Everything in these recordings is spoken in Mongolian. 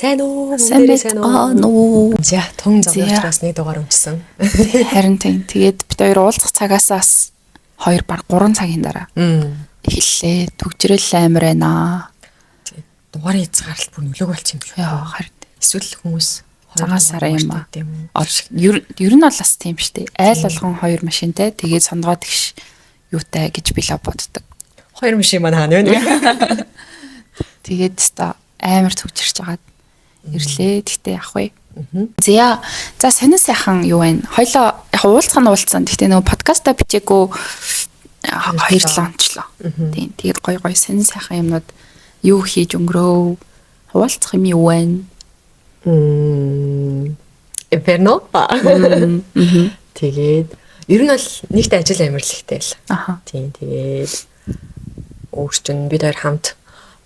Сайн уу? Сайн Бүгдээрээ сайн уу? байна уу? За, тун зовлон За. учраас нэг дугаар өмчсөн. Харин тийм. Тэгээд бид хоёр уулзах цагаас бас 2 баг 3 цагийн дараа эхэллээ. Төгжрөл амар байна. Тий. Дугаарын хязгаарлалт бүр нөлөөг болчих юм шүү. Яа, харин Эсвэл хүмүүс цагаан сар юм аа. Тийм үү? Ер нь бол бас тийм шүү дээ. Айл болгон хоёр машинтай тэгээд сондгоо тэгш юутай гэж би л боддог. Хоёр машин маань хаана вэ? Тэгээд өстой амар төгжирч агаад ирлээ. Тэгтээ явах вэ? За за сонин сайхан юу вэ? Хоёлоо яг уулзах нь уулзсан. Тэгтээ нөгөө подкаста бичээгүй 2-7 онцлоо. Тийм. Тэгээд гоё гоё сонин сайхан юмнууд юу хийж өнгөрөөв? Хуваалцах юм юу вэ? Инферно. Тэгээд ер нь бол нэгт ажил амарлахтай л. Аха. Тийм, тэгээд өөр чинь бид хоёр хамт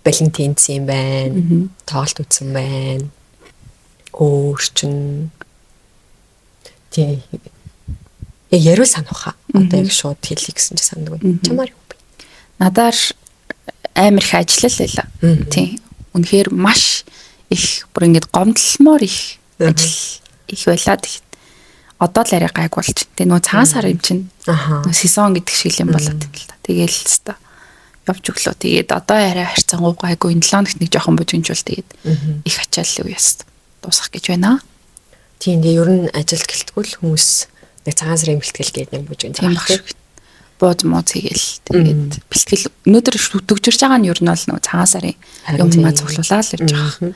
Валентинц юм байна. Тоглолт үзсэн байна. Өөр чинь тийм яг яриул санах хаа. Одоо яг шууд хэлье гэсэн чи сандгүй. Чамаар юу бэ? Надаар амар их ажиллал байла. Тийм. Үнэхээр маш их бүр ингэж гомдлмоор их ажил их байлаа. Тэгэхэд одоо л арай гайг болж. Тэгээ нөгөө цагаан сар юм чинь Аха. нөгөө сезон гэдэг шиг юм болоод байна л та. Тэгээл л та явж өглөө. Тэгээд одоо арай харьцангуй гайгүй энэ 7 хоногт нэг жоохон бужигнжуул тэгээд их ачаал үе яст дуусах гэж байна. Тийм, тэгээ ер нь ажилд гэлтгүй л хүмүүс нэг цагаан сарын бэлтгэл гэдэг нэг бүжиг Тийм баг шүү. Бууз мууз хийгээл тэгээд бэлтгэл өнөөдөр төгжирч байгаа нь ер нь бол нөгөө цагаан сарын Харин юм маа тийм. цуглуулаа л явж байгаа.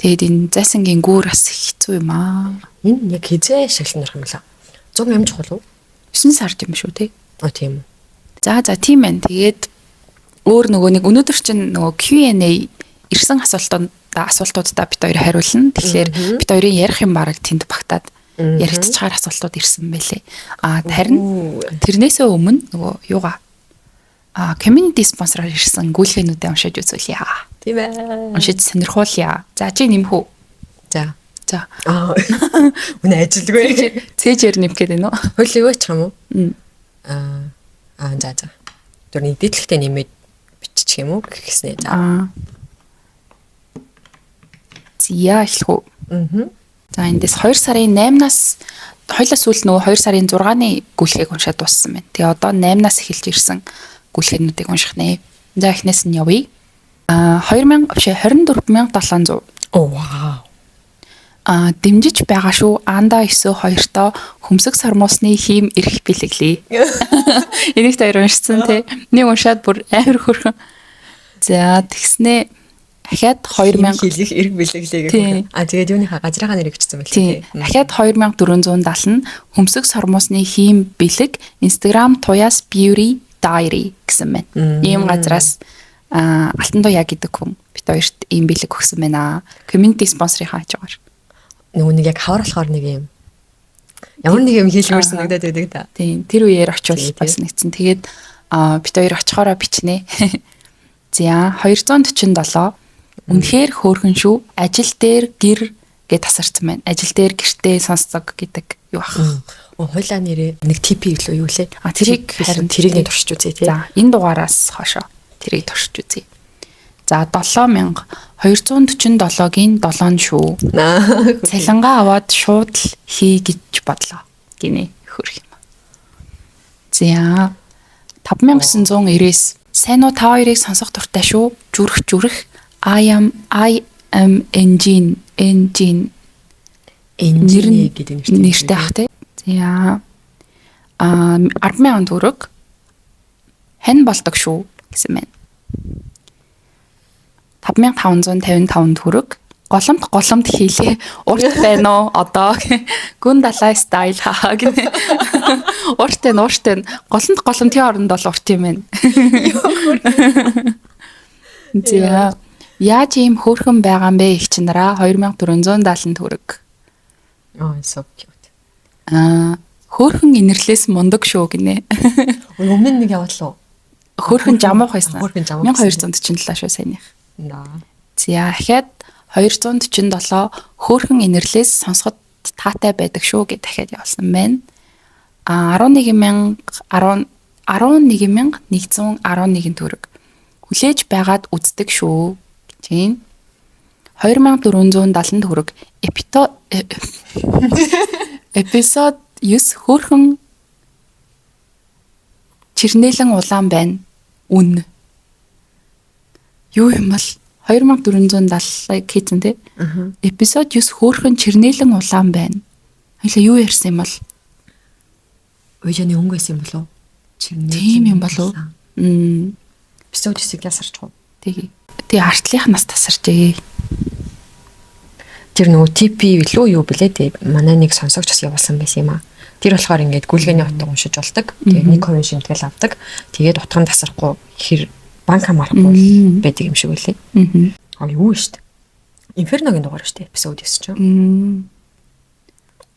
Тэгээд энэ зайсангийн гүүр бас их хэцүү юм аа. Энэ яг хизээ шаглан орох юм лээ. 100 юм чухал уу? 9 сард юм шүү те. А тийм үү. За за тийм байна. Тэгээд өөр нөгөө нэг өнөөдөр чинь нөгөө Q&A ирсэн асуултуудаа бид хоёр хариулна. Тэгэхээр бид хоёрын ярих юм бараг тэнд багтаад яригдчихаар асуултууд ирсэн байлээ. А харин тэрнээсээ өмнө нөгөө юугаа community sponsor-аар ирсэн гүйлгээнүүдээ уншиж үзүүлье. Тийм ээ. Уншиж сонирхуулъя. За чи нэмэх үү? За. За. Аа. Үнэ ажилгүй. Цээжээр нэмэх гээд байна уу? Хөл юу ачих юм уу? Аа. Аа за за. Тэр нэг дийтлэгтэй нэмээд биччих юм уу гэхснээ. За. Аа. Зя эхлэх үү? Аа. За эндээс 2 сарын 8-наас хоёлаа сүүл нөгөө 2 сарын 6-ны гүйлгээг уншаад дууссан байна. Тэгээ одоо 8-наас эхэлж ирсэн гүйлгээнүүдийг унших нэ. За эхнээс нь явъя. Аа 2000 биш 24700. Оо вау. Аа дэмжиж байгаа шүү. Анда 9 2-тоо хөмсөг сормуусны хийм эрх бэлэглээ. Энийг та хоёр уншсан тий. Нэг уншаад бүр амар хөрхөн. За тэгснээ дахиад 2000 хэлэх эрг бэлэглээ Тийм. гэх. А тэгээд юуныхаа газрынхаа нэрийг бичсэн байлээ Тийм. тий. Дахиад 2470 нь хөмсөг сормуусны хийм бэлэг Instagram Туяас Beauty Diary гэсэн байна. Ийм газраас Алтан Туяа гэдэг хүн бит хоёрт ийм бэлэг өгсөн байна. Community sponsor-ийн хажуугаар. Нөгөө нэг яг хавар болохоор нэг юм ямар нэг юм хийлгүүр санагдаад байдаг та. Тийм. Тэр үеэр очивол Тийм, тийм. бас нэгдсэн. Тэгээд бит хоёр очихороо бичнэ. За 247 үнэхээр хөөрхөн шүү. Ажил дээр гэр гэж тасарсан байна. Ажил дээр гэртээ сонсдог гэдэг юу ах. Оо хойлоо нэрээ нэг TP гэлөө юу лээ? А тэрийг харин тэрийг нэг туршиж үзье тий. За энэ дугаараас хойшоо тэрийг туршиж үзье. За 7247-гийн 7 шүү. Наа. Цалингаа аваад шууд л хий гэж бодлоо. Гинэ хөрх юм. За 5999 сайн уу та хоёрыг сонсох дуртай шүү. Зүрх зүрх I am engine engine Нэр нь гэдэг нэртэй. нэртэй ах тий. За а 100000 төгрөг хань болдог шүү гэсэн байна. 5555 төгрөг голомт голомт хийлээ. Урт байна уу одоо? Гүн далай стайл хаа гинэ. Урт байна, урт байна. Голомт голомтын оронд бол урт юм байна. За яаж ийм хөөрхөн байгаа юм бэ их чи нараа 2470 төгрөг. Oh, so cute. Аа хөөрхөн инэрлээс мундаг шүү гинэ. Өмнө нь нэг яваалаа. Хөөрхөн жамуух байсан. Хөөрхөн жамуух байсан. 1247 шүү саяных. Наа. За дахиад 247 хөөрхөн инэрлээс сонсоход таатай байдаг шүү гэж дахиад явуулсан байна. А 11000 10 11111 төгрөг. Хүлээж байгаад үздэг шүү гэж байна. 2470 төгрөг. Эпизод 9 хөөрхөн чирнэлэн улаан байна. Үн. Юу юм бол 2470 хийцэн тий. Эпизод 9 хөөрхөн чирнэлэн улаан байна. Хоёлаа юу ярьсан юм бол? Уяжаны өнгө байсан юм болов уу? Чирнэлэн. Тийм юм болов уу? Эпизод 9-ийг ясарч уу? Тэг. Тэг артлынхнаас тасарчээ. Тэр нөгөө TP билүү юу блэ тий. Манай нэг сонсогч бас явуулсан байсан юм аа. Тэр болохоор ингээд гүйлгээний утга уншиж болдог. Тэгээд 1% шимтгэл авдаг. Тэгээд утга нь тасрахгүй хэр банк хамаарахгүй байдаг юм шиг үлээ. Аа юу вэ штэ. Инферногийн дугаар штэ эпизод 9 чинь.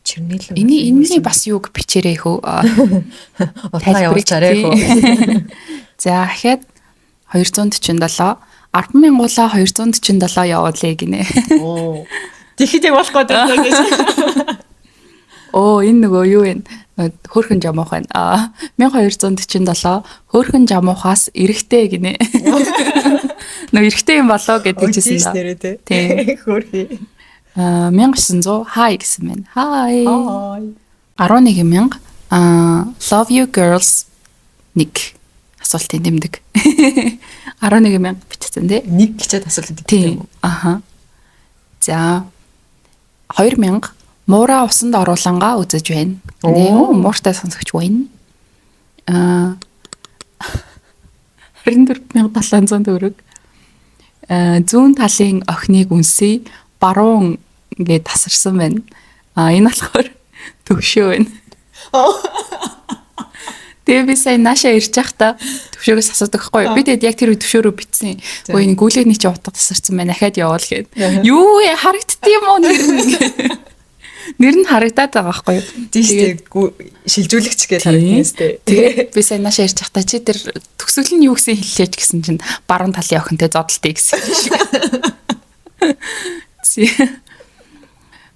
Чирнэлэн. Энэний бас юуг бичээрэй хөө. Утгаа явуулчаарай хөө. За ахаад 247 10,000-уулаа 247 явуулъя гинэ. Оо. Тэгэхэд яг болох гээд байна гэж. Оо энэ нөгөө юу вэ? Хөөрхөн жамуух байна. Аа 1247 хөөрхөн жамуухаас эрэхтэй гинэ. Нөгөө эрэхтэй юм болоо гэдэг чийсэн да. Нэрээ те. Тийм. Хөөрхий. Аа 1900 hi гэсэн байна. Hi. Hi. 11,000 love you girls нэг асуултын тэмдэг. 11,000 бичсэн тий. Нэг гिचээд асуулт тийм үү? Аха. За 2000 муура усанд оруулангаа үзэж байна. Нэ мууртай сонсогч байна. Аа 24700 төгрөг. Зүүн талын охиныг үнсээ баруун ингээд тасарсан байна. А энэ болохоор төвшөө байна. Тэгээ би сая наашаа ирж байхдаа төвшөөгөөс асуудаг байхгүй юу? Би тэгээд яг тэр үе төвшөөрөө битсэн. Өө энэ гүйлгээний чи утга тасарсан байна. Дахиад явуул гээд. Юу вэ? Харагддсан юм уу нэр нь? Нэр нь харагдаад байгаа байхгүй юу? Тэгээд шилжүүлэгч гэж харагдана сте. Тэгээд би сая наашаа ирж байхдаа чи тэр төгсгөл нь юу гэсэн хэллээч гэсэн чинь баруун талын охинтой зодолтыг гэсэн шиг.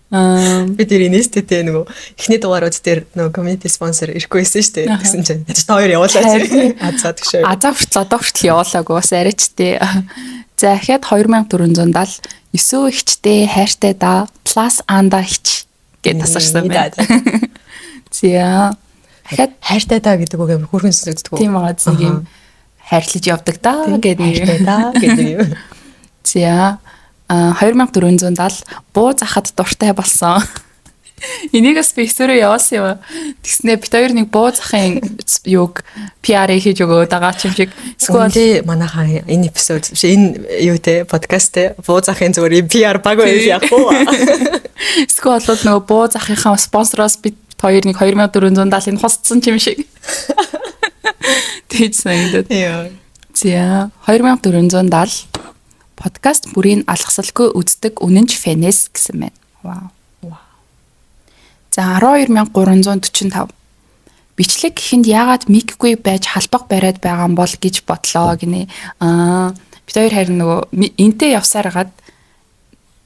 Би тэр инээстэй те нөгөө эхний дугаарууд дээр нөгөө community sponsor ирэхгүй байсан шүү дээ. Тэгсэн чинь та хоёр явуулаа чи. Азаа тэгшээ. Азаа хүртэл одоо хүртэл явуулаагүй бас арайч те. За ахаад 2470 9 ихчтэй хайртай да плюс анда ихч гэд тасарсан байна. За ахаад хайртай да гэдэг үг амар хөөрхөн сонсогддог. Тийм байгаа нэг юм хайрлаж явдаг да гэдэг хайртай да гэдэг юм. За 2470 буу захад дуртай болсон. Энийг бас би өсөрөө явуулсан юм. Тэгснэ бит хоёр нэг буу захын юуг PR-ыг хийж өгөөд байгаа ч юм шиг. Эсвэл манайхаа энэ эпизод биш энэ юу те подкаст те буу захын зүгээр PR баг байл яах вэ? Эсвэл бол нөгөө буу захынхаа спонсороос бит хоёр нэг 2470-ыг хусцсан ч юм шиг. Тэгж санагдаад. Яа. За 2470 подкаст бүрийн алгасалгүй үздэг үнэнч фэнэс гэсэн байна. Вау. За 12345. Бичлэг гэхэнд яагаад микгүй байж халбаг бариад байгаа юм бол гэж бодлоо гинэ. Аа бид хоёр харин нөгөө энтэй явсаар хагаад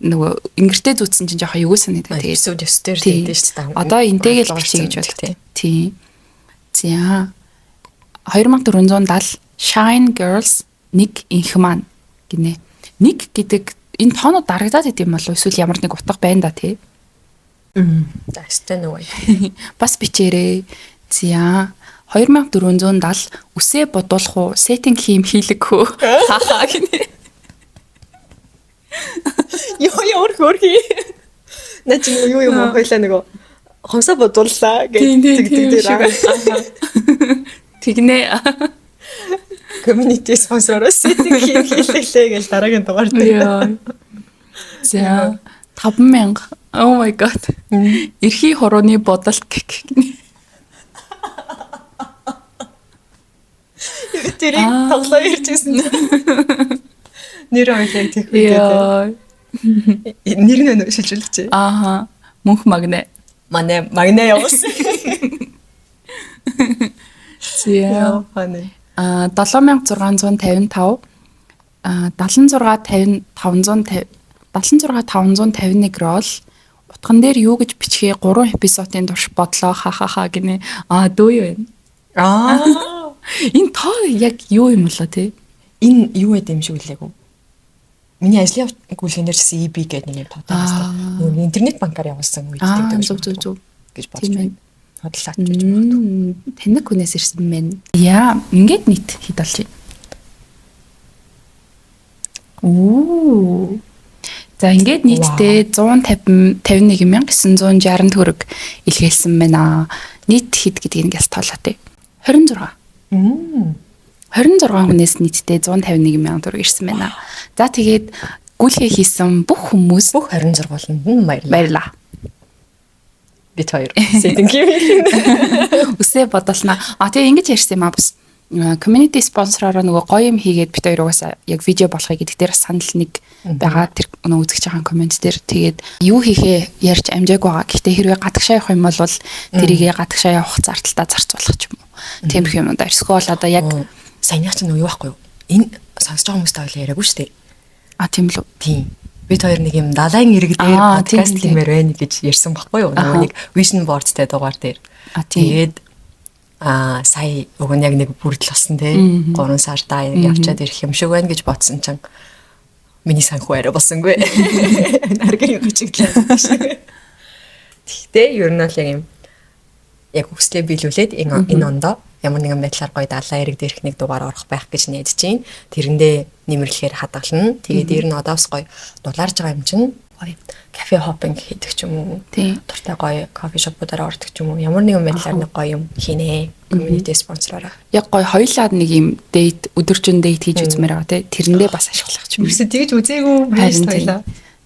нөгөө ингэртэй зүүцсэн чинь жоохон эвгүй санагдав. Тэгээд эпизод 9 дээр тэгдэж шүү дээ. Одоо энтэйгээ л бичиж гэж бодлоо. Тийм. За 2470 Shine Girls нэг инх маань гинэ. Нэг гэдэг энэ тоонууд дарагдаад идэм болов эсвэл ямар нэг утга байна да тий. За өстэй нөгөө. Бас бичээрэй. За 2470 үсээ бодуулах уу? Сеттинг хийм хийлэг хөө. Хахаа гинэ. Йоо ямар хөөрхий. Наа чи юу юм хоёлаа нөгөө хомсоо бодууллаа гэж тэгдэг дээр. Тэгнэ. Community sponsor-оос сеттинг хийлээ гэж дараагийн дугаар дээр. За 5000. Oh my god. Эрхий хурууны бодолт гэх. Тэрийг тоглоо иржсэн. Нэр ойлаа тех үү. Нэр нь шилжүүлж. Ааха. Мөнх магнэ. Манай магнэ явуулсан. За. А 7655 76 50 550 76 551 рол утган дээр юу гэж бичгээ 3 эпизодын турш бодлоо ха ха ха гинэ. А дүү юу вэ? Аа энэ тоо яг юу юм болоо те? Энэ юу байд юм шиг үлээгүү. Миний ажлын гүйлгэн дээр ч гэсэн EB гэдэг нэг юм тоотой байсан. Нөгөө интернет банкар явуулсан үед тэгдэг. Зөв гэж бодож байна. Худлаач гэж магадгүй. Таныг хүнээс ирсэн мэн. Яа, ингээд нийт хэд болж байна? Оо. За ингээд нийтдээ 151,960 төгрөг илгээлсэн байна. Нийт хэд гэдгийг ингээл тоолоо тий. 26. 26 хүнээс нийтдээ 151,000 төгрөг ирсэн байна. За тэгээд гүйлгээ хийсэн бүх хүмүүс бүх 26 болонд нь баярлалаа. Баярлалаа. Бид хоёр сэдэн юм. Үсээ бодолно. А тэгээ ингэж ярьсан юм а бас community sponsor-аараа нөгөө гоё юм хийгээд бид хоёр угаасаа яг видео болохыг гэдэг дээр санал нэг байгаа, тэр нөгөө үзэж байгаа коммент дээр. Тэгээд юу хийхээ ярьж амжаагүй байгаа. Гэхдээ хэрвээ гадагшаа явах юм бол тэрийгээ гадагшаа явах зардалтаа зарцуулах ч юм уу. Тиймэрхүү юмудаар. Эсвэл одоо яг саяных чинь нөгөө юу байхгүй юу? Энэ сонсож байгаа хүмүүстэй хоёул яриаггүй шүү дээ. А тийм л үү? Тийм. Бид хоёр нэг юм далайн эрэг дээр подкаст хиймээр байна гэж ярьсан байхгүй юу? Нөгөө нэг vision board-тай дугаар дээр. Тэгээд сая уг нь яг нэг бүрдэл болсон те 3 сартаа явчаад ирэх юм шиг байна гэж бодсон чинь миний санхүү арай болсонгүй. Наргийн гүчиглээ. Тэгтээ ер нь бол яг юм яг хүслээ биелүүлээд энэ ондоо ямар нэгэн байдлаар гоё далайн эрэг дээрх нэг дугаар орох байх гэж найдаж байна. Тэрэндээ нэмэрлэхээр хадгална. Тэгээд ер нь одоос гоё дулаарж байгаа юм чинь гоё cafe hopping хийдэг ч юм уу. Дуртай гоё coffee shop уудаараа ордог ч юм уу. Ямар нэгэн байдлаар нэг гоё юм хийнэ. Community sponsor-аараа. Яг гоё хоёлаад нэг юм date, өдөржин date хийж үзмээр байгаа тий. Тэрэндээ бас ашиглах ч юм. Ерөөсө тэгж үзээгүй байж тойлоо.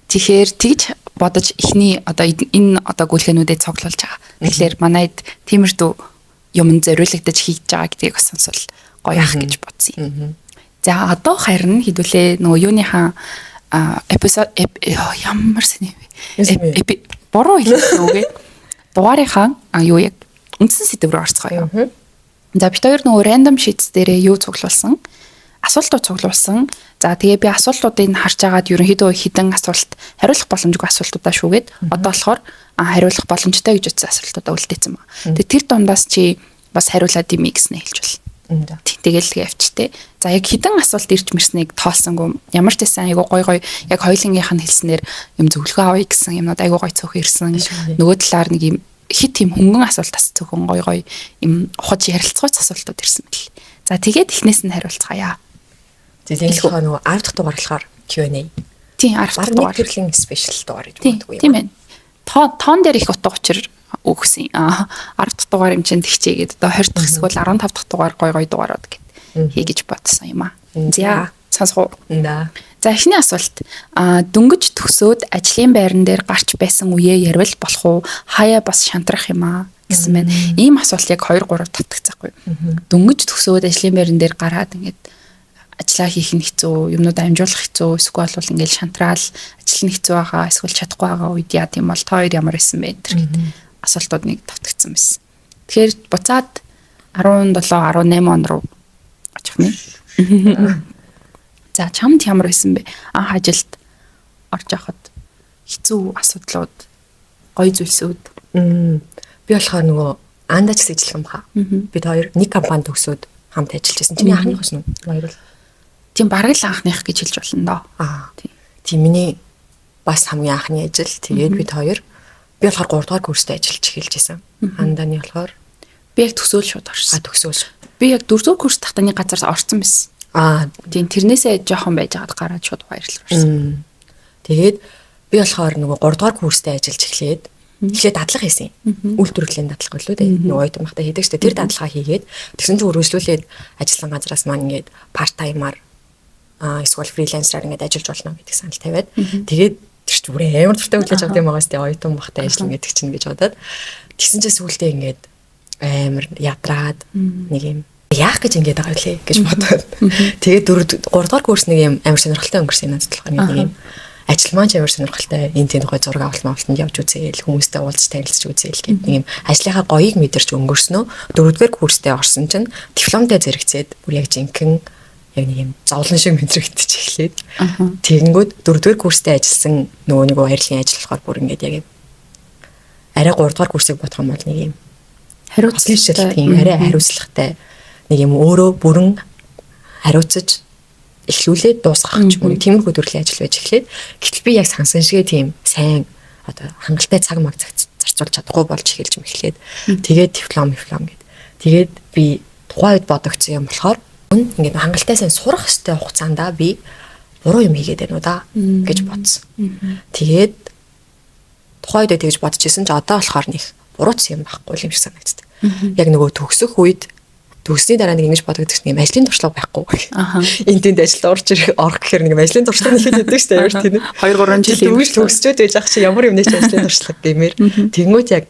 Тэгэхээр тэгж бодож эхний одоо энэ одоо гүйлгээнүүдэд цуглуулж байгаа. Тэгэхээр манайд тиймэрдүү юм зориулагдаж хийж байгаа гэдгийг бас сонсвол гоё ах гэж бодсон юм. За одоо харин хэдүүлээ нөгөө юуныхаа episode ямар сэний вэ? Буруу хэлсэн үгээ. Дугаарынхаа юу яг үндсэн сэдэв рүү орцгоё. За бид хоёр нөгөө random sheets дээрээ юу цуглуулсан? Асуултууд цуглуулсан. За тэгээ би асуултуудыг харж агаад ерөнхийдөө хэдэн асуулт хариулах боломжгүй асуултуудаа шүүгээд одоо болохоор хариулах боломжтой гэж утсан асуултуудаа үлдээсэн ба. Тэгээ тэр дундаас чи бас хариулаад имэй гэснээ хэлж болно. Тэгэл тэгээ явчих те. За яг хэдэн асуулт ирж мэрснийг тоолсонгүй. Ямар ч байсан айгуу гой гой яг хоёулангийнх нь хэлснээр юм зөвлөгөө авъя гэсэн юмнууд айгуу гой цөөхөн ирсэн. Нөгөө талаар нэг юм хит тийм хөнгөн асуулт бас цөөхөн гой гой юм ухаж ярилцгаач асуултууд ирсэн мэл. За тэгээд эхнээс нь хариулцгаая. Тэгээд энэ болохоор нөгөө 10 дахь дугаар болохоор Q&A. Тийм, 10 дахь дугаар. Төрлийн special дугаар гэж боддог юм. Тийм ээ. Тоон дээр их утга учир өгсөн. 10 дахь дугаар юм чинь тэгчээгээд одоо 20 дахь эсвэл 15 дахь дугаар гой гой дугаарууд гэд хий гэж бодсон юм аа. За сонсгоо. Да. За эхний асуулт. Дөнгөж төгсөөд ажлын байран дээр гарч байсан үеэ ярил болох уу? Хаяа бас шантрах юм аа гэсэн байна. Ийм асуулт яг 2 3 татгцаахгүй. Дөнгөж төгсөөд ажлын байран дээр гараад ингээд ажиллаа хийх нь хэцүү, юмнууд амжуулах хэцүү, эсвэл бол ингээл шантраал, ажил нь хэцүү байгаа, эсвэл чадахгүй байгаа үед яа тийм бол та хоёр ямар байсан бэ энэ гэдэг асуултууд нэг тавтагдсан байсан. Тэгэхээр буцаад 17 18 он руу очих нэ. За чамд ямар байсан бэ? Анх ажилд орж явахад хэцүү асуудлууд, гоё зүйлсүүд. Би болохоор нөгөө андаач гэсэн ижлэх юм хаа. Бид хоёр нэг компани төгсөөд хамт ажиллаж байсан. Чиний анхных байсан уу? Баярлал. Тийм, бараг л анхных гэж хэлж болно доо. Тийм. Тийм, миний бас хамгийн анхны ажил. Тэгээд бид хоёр би болохоор 3 дугаар курстэй ажиллаж эхэлж байсан. Анданы болохоор би яг төсөөл шууд орсон. Төсөөл. Би яг 4 дугаар курс тахтаны газар орсон байсан. Тийм, тэрнээсээ жоохон байж байгаад гараад шууд баярлал орсон. Тэгээд би болохоор нөгөө 3 дугаар курстэй ажиллаж эхлээд дадлага хийсэн. Үйлдвэрлэлийн дадлага билүү дээ. Нөгөө оюутан байхдаа хийдэг штэ. Тэр дадлагаа хийгээд тэгсэн чинь өргөжлүүлээд ажилласан газараас маань ингээд part time-аар эсвэл фрилансераар ингээд ажиллаж болно гэдэг санал тавиад тэгээд тэр чинь бүр амар дуртай хүлээж авд юм байгаа сте оюутан байхдаа ажиллана гэдэг чинь гэж бодоод тэгсэн чинь сүүлдээ ингээд амар ядраад нэг юм яах гэж ингээд байгаа вэ гэж бодоод тэгээд 4 3 дугаар курс нэг юм амар сонирхолтой өнгөрсөн надад болохоор нэг юм ажил маань ч амар сонирхолтой энэ тэнд гой зураг авалт мавалтанд явж үзээл хүмүүстэй уулзч танилцж үзээл гэдэг нэг юм ажлынхаа гоёыг мэдэрч өнгөрснөө 4 дугаар курстэй орсон чинь дипломтой зэрэгцээд бүр яг жинхэнэ яг нэг юм зовлон шиг мэдрэгдэж эхлээд тэгэнгүүт 4 дугаар курстэй ажилласан нөгөө нэг баярлалын ажил болохоор бүр ингээд яг арай 3 дугаар курсыг бодох юм бол нэг юм хариуцлагатай тийм арай хариуцлагатай нэг юм өөрөө бүрэн хариуцаж эхлүүлээд дуусгах ч юм уу тиймэрхүү төрлийн ажил байж эхлээд, гэтэл би яг сансан шигээ тийм сайн одоо хангалттай цаг маг зарцуулж чадахгүй болж эхэлж мэхлээд, тэгээд диплом гэд. Тэгээд би тухайн үед бодогдсон юм болохоор ингээд хангалттай сайн сурах ёстой хугацаанд би буруу юм хийгээд байна уу да гэж бодсон. Тэгээд тухайн үед тэгж бодож исэн ч одоо болохоор нэг бурууц юм байхгүй юм шиг санагддаг. Яг нөгөө төгсөх үед, төгссөний дараа нэг ингэж бодогддог нэг ажлын туршлага байхгүй. Энд тэнд ажилд орж ирэх орох гэхээр нэг ажлын туршлага нэхэд өгдөг шүү дээ, ямар тийм. 2 3 жил дөнгөж төгсчөөд байж ах чи ямар юмнээ чи ажлын туршлага гэмээр. Тэнгүүт яг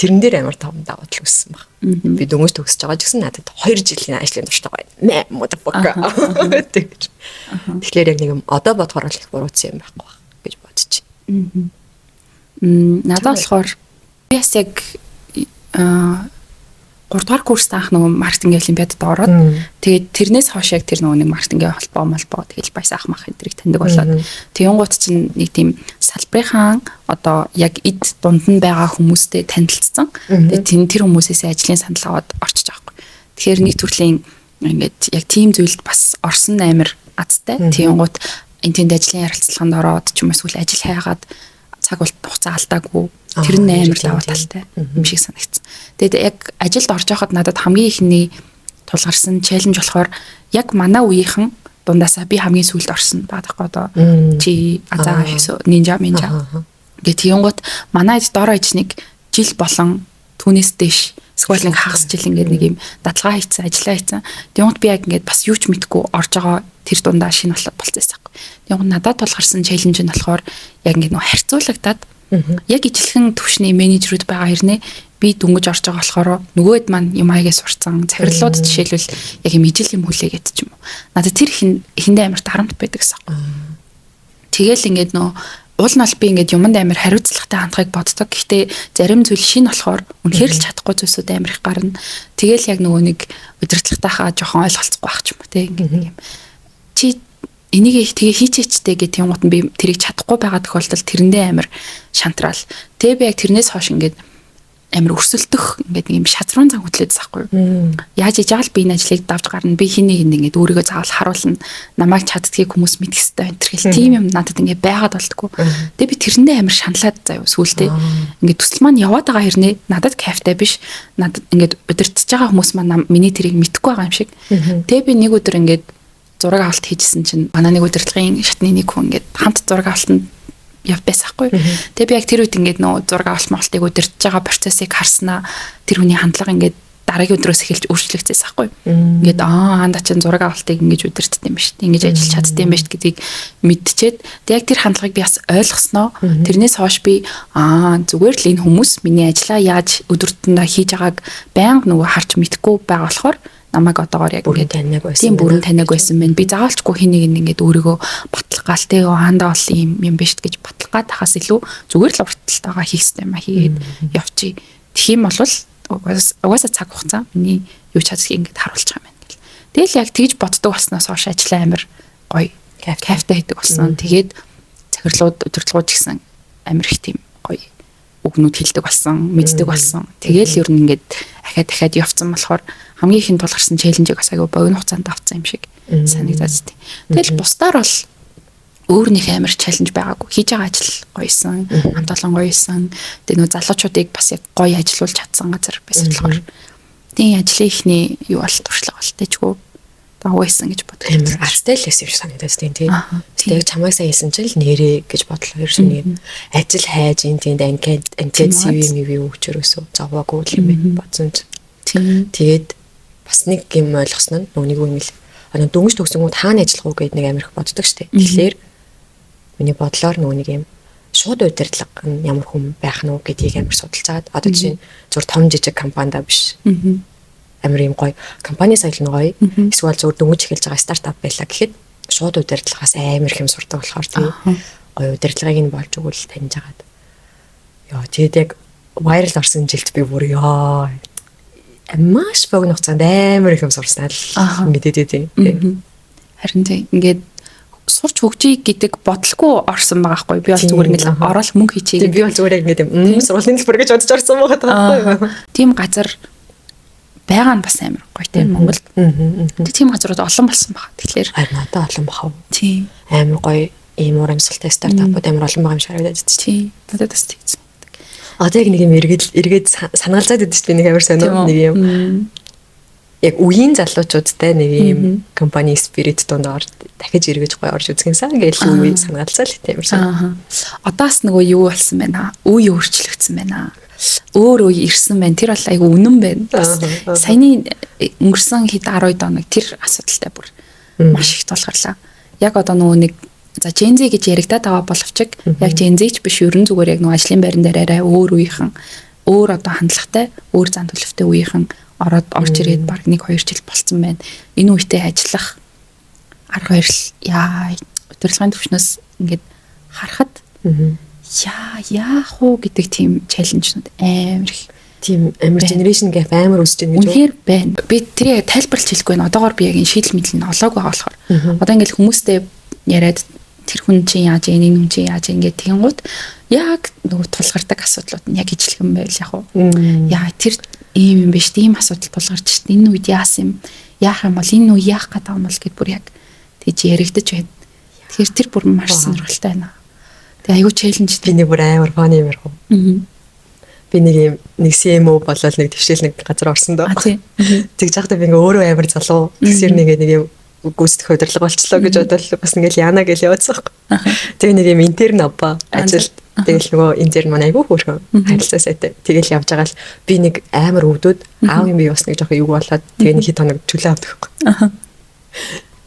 тэрэн дээр амар том давуу тал үүссэн баг. Би дөнгөж төгсөж байгаа ч гэсэн надад 2 жилийн ажлын туршлага байна. Мэ motherfucker тэгэж. Тэгэхээр яг нэг юм одоо бодохоор л их буруутсан юм байхгүй баг гэж бодож байна. Надад болохоор би бас яг 3 дугаар курст анх нөгөө маркетингийн олимпиадад ороод, тэгээд тэрнээс хойш яг тэр нөгөө нэг маркетингийн холбоо молбоо тэгэл баяс ах мах эдрийг таньдаг болоод, тэгэнгუут чинь нэг тийм салбарынхаа одоо яг эд дунд нь байгаа хүмүүстэй танилцсан. Тэгээд тэр хүмүүсээс ажлын санал аваад орчиж байгаа байхгүй. Тэгэхээр нэг төрлийн ингээд яг тийм зүйлд бас орсон амар азтай. Тэгэнгуут энэ тэнд ажлын ярилцлаганд ороод ч юм уу эсвэл ажил хайгаад цаг хугацаа алдаагүй. Тэр нь амар давуу талтай юм шиг санагдсан. Тэгээд яг ажилд орж байхад надад хамгийн ихний тулгарсан challenge болохоор яг манай үеийнхэн дундаасаа би хамгийн сүүлд орсон байгаа байхгүй, одоо чи азаа нинжа минжа гэх тийнгуут манай дороо иж нэг жил болон түүнээс дээш эсвэл нэг хагас жил ингээд нэг юм дадлага хийцэн, ажиллаа хийцэн. Тийнгуут би яг ингээд бас юу ч мэдэхгүй орж байгаа тэр дундаа шинэ болцсон байсан байхгүй. Тийнгуут надад тулгарсан challenge нь болохоор яг ингээд нөө харьцуулагдаад яг ижилхэн төвшний менежерүүд байгаа хэрнээ би дөнгөж орж байгаа болохоор нөгөөд маань юм аягаа сурцсан захирлууд жишээлбэл яг юм ижил юм хүлээгээд ч юм уу. Надад тэр эхэндээ амар дарамт байдаг гэсэн. Тэгэл ингээд нөө уул нь бол би ингээд юмд амар хариуцлагатай хандахыг боддог. Гэхдээ зарим зүйл шинэ болохоор үнэхээр л чадахгүй зүйлсүүд амар их гарна. Тэгэл яг нөгөө нэг удирдлагатайхаа жоохон ойлголцохгүй байх ч юм уу те, ингээд нэг юм. Чи энийг их тэгээ хийчээчтэй гэх юм гот нь би тэрийг чадахгүй байгаа тохиолдолд тэрэндээ амар шантраал. Тэгээ би яг тэрнээс хойш ингээд амар өрсөлдөх ингээд нэг юм шазрын зан хөдлөөд байхгүй юу. Яаж ижаал би энэ ажлыг давж гарна. Би хин нэг ингээд өөрийгөө заавал харуулна. Намайг чаддгийг хүмүүс мэдэх ёстой энэ төр гэл тийм юм надад ингээд байгаад болтгоо. Тэгээ би тэрэндээ амар шаналаад заяа сүултээ. Ингээд төсөл маань яваад байгаа хэрнээ надад кайфтай биш. Надад ингээд удирдах байгаа хүмүүс маань миний тэрийг мэдэхгүй байгаа юм шиг. Тэгээ би нэг өдөр ингээд зураг авалт хийжсэн чинь манай нэг удирдлагын шатны нэг хүн ингээд хамт зураг авалтанд яв байсан хгүй. Тэгээ би яг тэр үед ингээд нөө зураг авалт моголтыг удирдах байгаа процессыг харснаа тэр хүний хандлага ингээд дараагийн өдрөөс эхэлж өөрчлөгдсөн байхгүй. Ингээд анда чинь зураг авалтыг ингэж удирддаг юм биш. Ингэж ажиллаж чаддаг юм биш гэдгийг мэдчихэд тэг яг тэр хандлагыг би бас ойлгосноо. Тэрнээс хойш би зүгээр л энэ хүмүүс миний ажлаа яаж өдөртөндөө хийж байгааг байнга нөгөө харж мэдэхгүй байгаа болохоор намайг одоогоор яг бүрэн таниаг байсан. Тийм, бүрэн таниаг байсан байна. Би заавалчгүй хин нэг ингээд өөрийгөө батлах гал те хаандаа бол юм юм биш гэж батлах гад тахаас илүү зүгээр л урталтайгаа хийх хэрэгтэй юм а хийгээд явчих. Тэгэх юм бол угаасаа цаг хугацаа миний юу чаддгийг ингээд харуулчих юм байна гэл. Тэгэл яг тэгж боддог болсноос хойш ажлаа амар гоё кайфтай хийдэг болсон. Тэгээд захирлууд, удирдлагууд гэсэн амар их тийм гоё үгнүүд хэлдэг болсон, мэддэг болсон. Тэгэл ер нь ингээд ахаад дахиад явцсан болохоор хамгийн ихэнд тулгарсан челленжийг бас айгүй богино хугацаанд авцсан юм шиг санагдаад тийм. Тэгэл бусдаар бол өөр нэг амар челленж байгаагүй. Хийж байгаа ажил гоёсэн, хамт олон гоёсэн. Тэгээ нөө залуучуудыг бас яг гоё ажилуулж чадсан газар байсан болохоор тийм ажлын ихний юу бол туршлага бол тэжгүй давуу байсан гэж боддог. Амар азтай л байсан юм шиг санагдаад тийм тийм. Тэгээд чамайг сайн хэлсэн чинь л нэрээ гэж бодлоо. Ерөөсөө нэг ажил хайж энэ тэнд анкет CV мэв өгчөрөөсөө зовоогүй л юм байна бодсон чинь. Тийм. Тэгээд бас нэг юм ойлгосон нь нөгөө нэг юм л дөнгөж төгсөнгүүд хаана ажиллах уу гэд нэг амар их боддог штеп. Тэгэхээр миний бодлоор нөгөө нэг юм шууд удирдлага нь ямар хүн байх нь уу гэдгийг амар судалцаад одоо жишээ нь зүр том жижиг компанида биш. Амар юм гоё компани соёл нь гоё. Эсвэл зүгээр дөнгөж эхэлж байгаа стартап байлаа гэхэд шууд удирдлагаас амар их юм сурдаг болохоор тийм гоё удирдлагыг нь болж өгвөл таньж агаад. Йоо, тэгээд яг viral орсон жилд би бүр ёо маш богино хугацаанд амар их юм сурсан л мэдээд тийм. Харин тийм ингээд сурч хөгжий гэдэг бодлогүй орсон байгаа хгүй. Би бол зүгээр ингээд ороод мөнгө хийчихье. Би бол зүгээр ингээд юм сургуулийн төлбөр гэж бодож орсон байгаа байхгүй. Тийм газар байгаа нь бас амар гоё тийм Монголд. Тийм газрууд олон болсон байна. Тэгэхээр харин одоо олон бахав. Тийм. Амар гоё ийм уур амьсгалтай стартапууд амар олон байгаа юм шиг харагдаад байна. Тийм. Надад бас тэгсэн. Одоо яг нэг юм эргээд санагалзаад идэв би нэг амар сонио нэг юм. Яг үеийн залуучуудтай нэг юм компани spirit донд орж дахиж эргэж гоё орж үзэх юмсан гэж үе санагалзаа л тийм юм. Одоос нөгөө юу болсон байна? Үе өөрчлөгдсөн байна. Өөр үе ирсэн байна. Тэр бол айгу үнэн байна. Бас саяны өнгөрсөн хэд 12 хоног тэр асуудалтай бүр маш их тулгарлаа. Яг одоо нөгөө нэг за Gen Z гэж яригадаад байгаа боловч яг Gen Z ч биш ерөн зүгээр яг нөгөө ажлын байран дээр арай өөр үеийнхэн өөр одоо хандлагатай, өөр зан төлөвтэй үеийнхэн ороод орж ирээд баг 1-2 жил болцсон байна. Энэ үетэй ажиллах арга барил яа удирдлагын түвшнөөс ингээд харахад яах уу гэдэг тийм challenge нууд амар их. Тийм амар generation gap амар үүсэж байна гэж үү? Үнэхээр байна. Би тэрийг тайлбарлаж хэлэхгүй байна. Одоогор би яг энэ шийдэл мэдэл нь олоогүй байгаа болохоор. Одоо ингээд хүмүүстэй яриад тэр хүн чинь яаж юм, энэ хүн чинь яаж юм ингээд тэгэнгүүт яг нөгөө тулгардаг асуудлууд нь яг ижилхэн байвал яг уу. Яа тэр ийм юм биш, тийм асуудал тулгарч шít. Энэ үед яасан юм? Яах юм бол энэ үе яах гэдэг юм бол гэд бүр яг тэгж яригдаж байна. Тэгэхээр тэр бүр маш сонирхолтой байна. Тэгээ айгүй challenge. Би нэг бүр амар funny юм ярих уу? Би нэг юм нэг CMO болол нэг твшээл нэг газар орсон доо. Тэгж яхад би ингээ өөрөө амар залуу. Тэгсэр нэг юм гүйцэтгэх удирдлага болчлоо гэж бодвол бас ингээл яана гэж яваадсан байхгүй. Тэгээ нэг юм intern аваа ажилд. Тэгэл нөгөө intern маань айгүй хөөрхөн харилцаа сайтай. Тэгэл явж байгаа л би нэг амар өвдөд аав юм би бас нэг жоохон эвгүй болоод тэгээ нэг хэд хоног чөлөө авдаг байхгүй.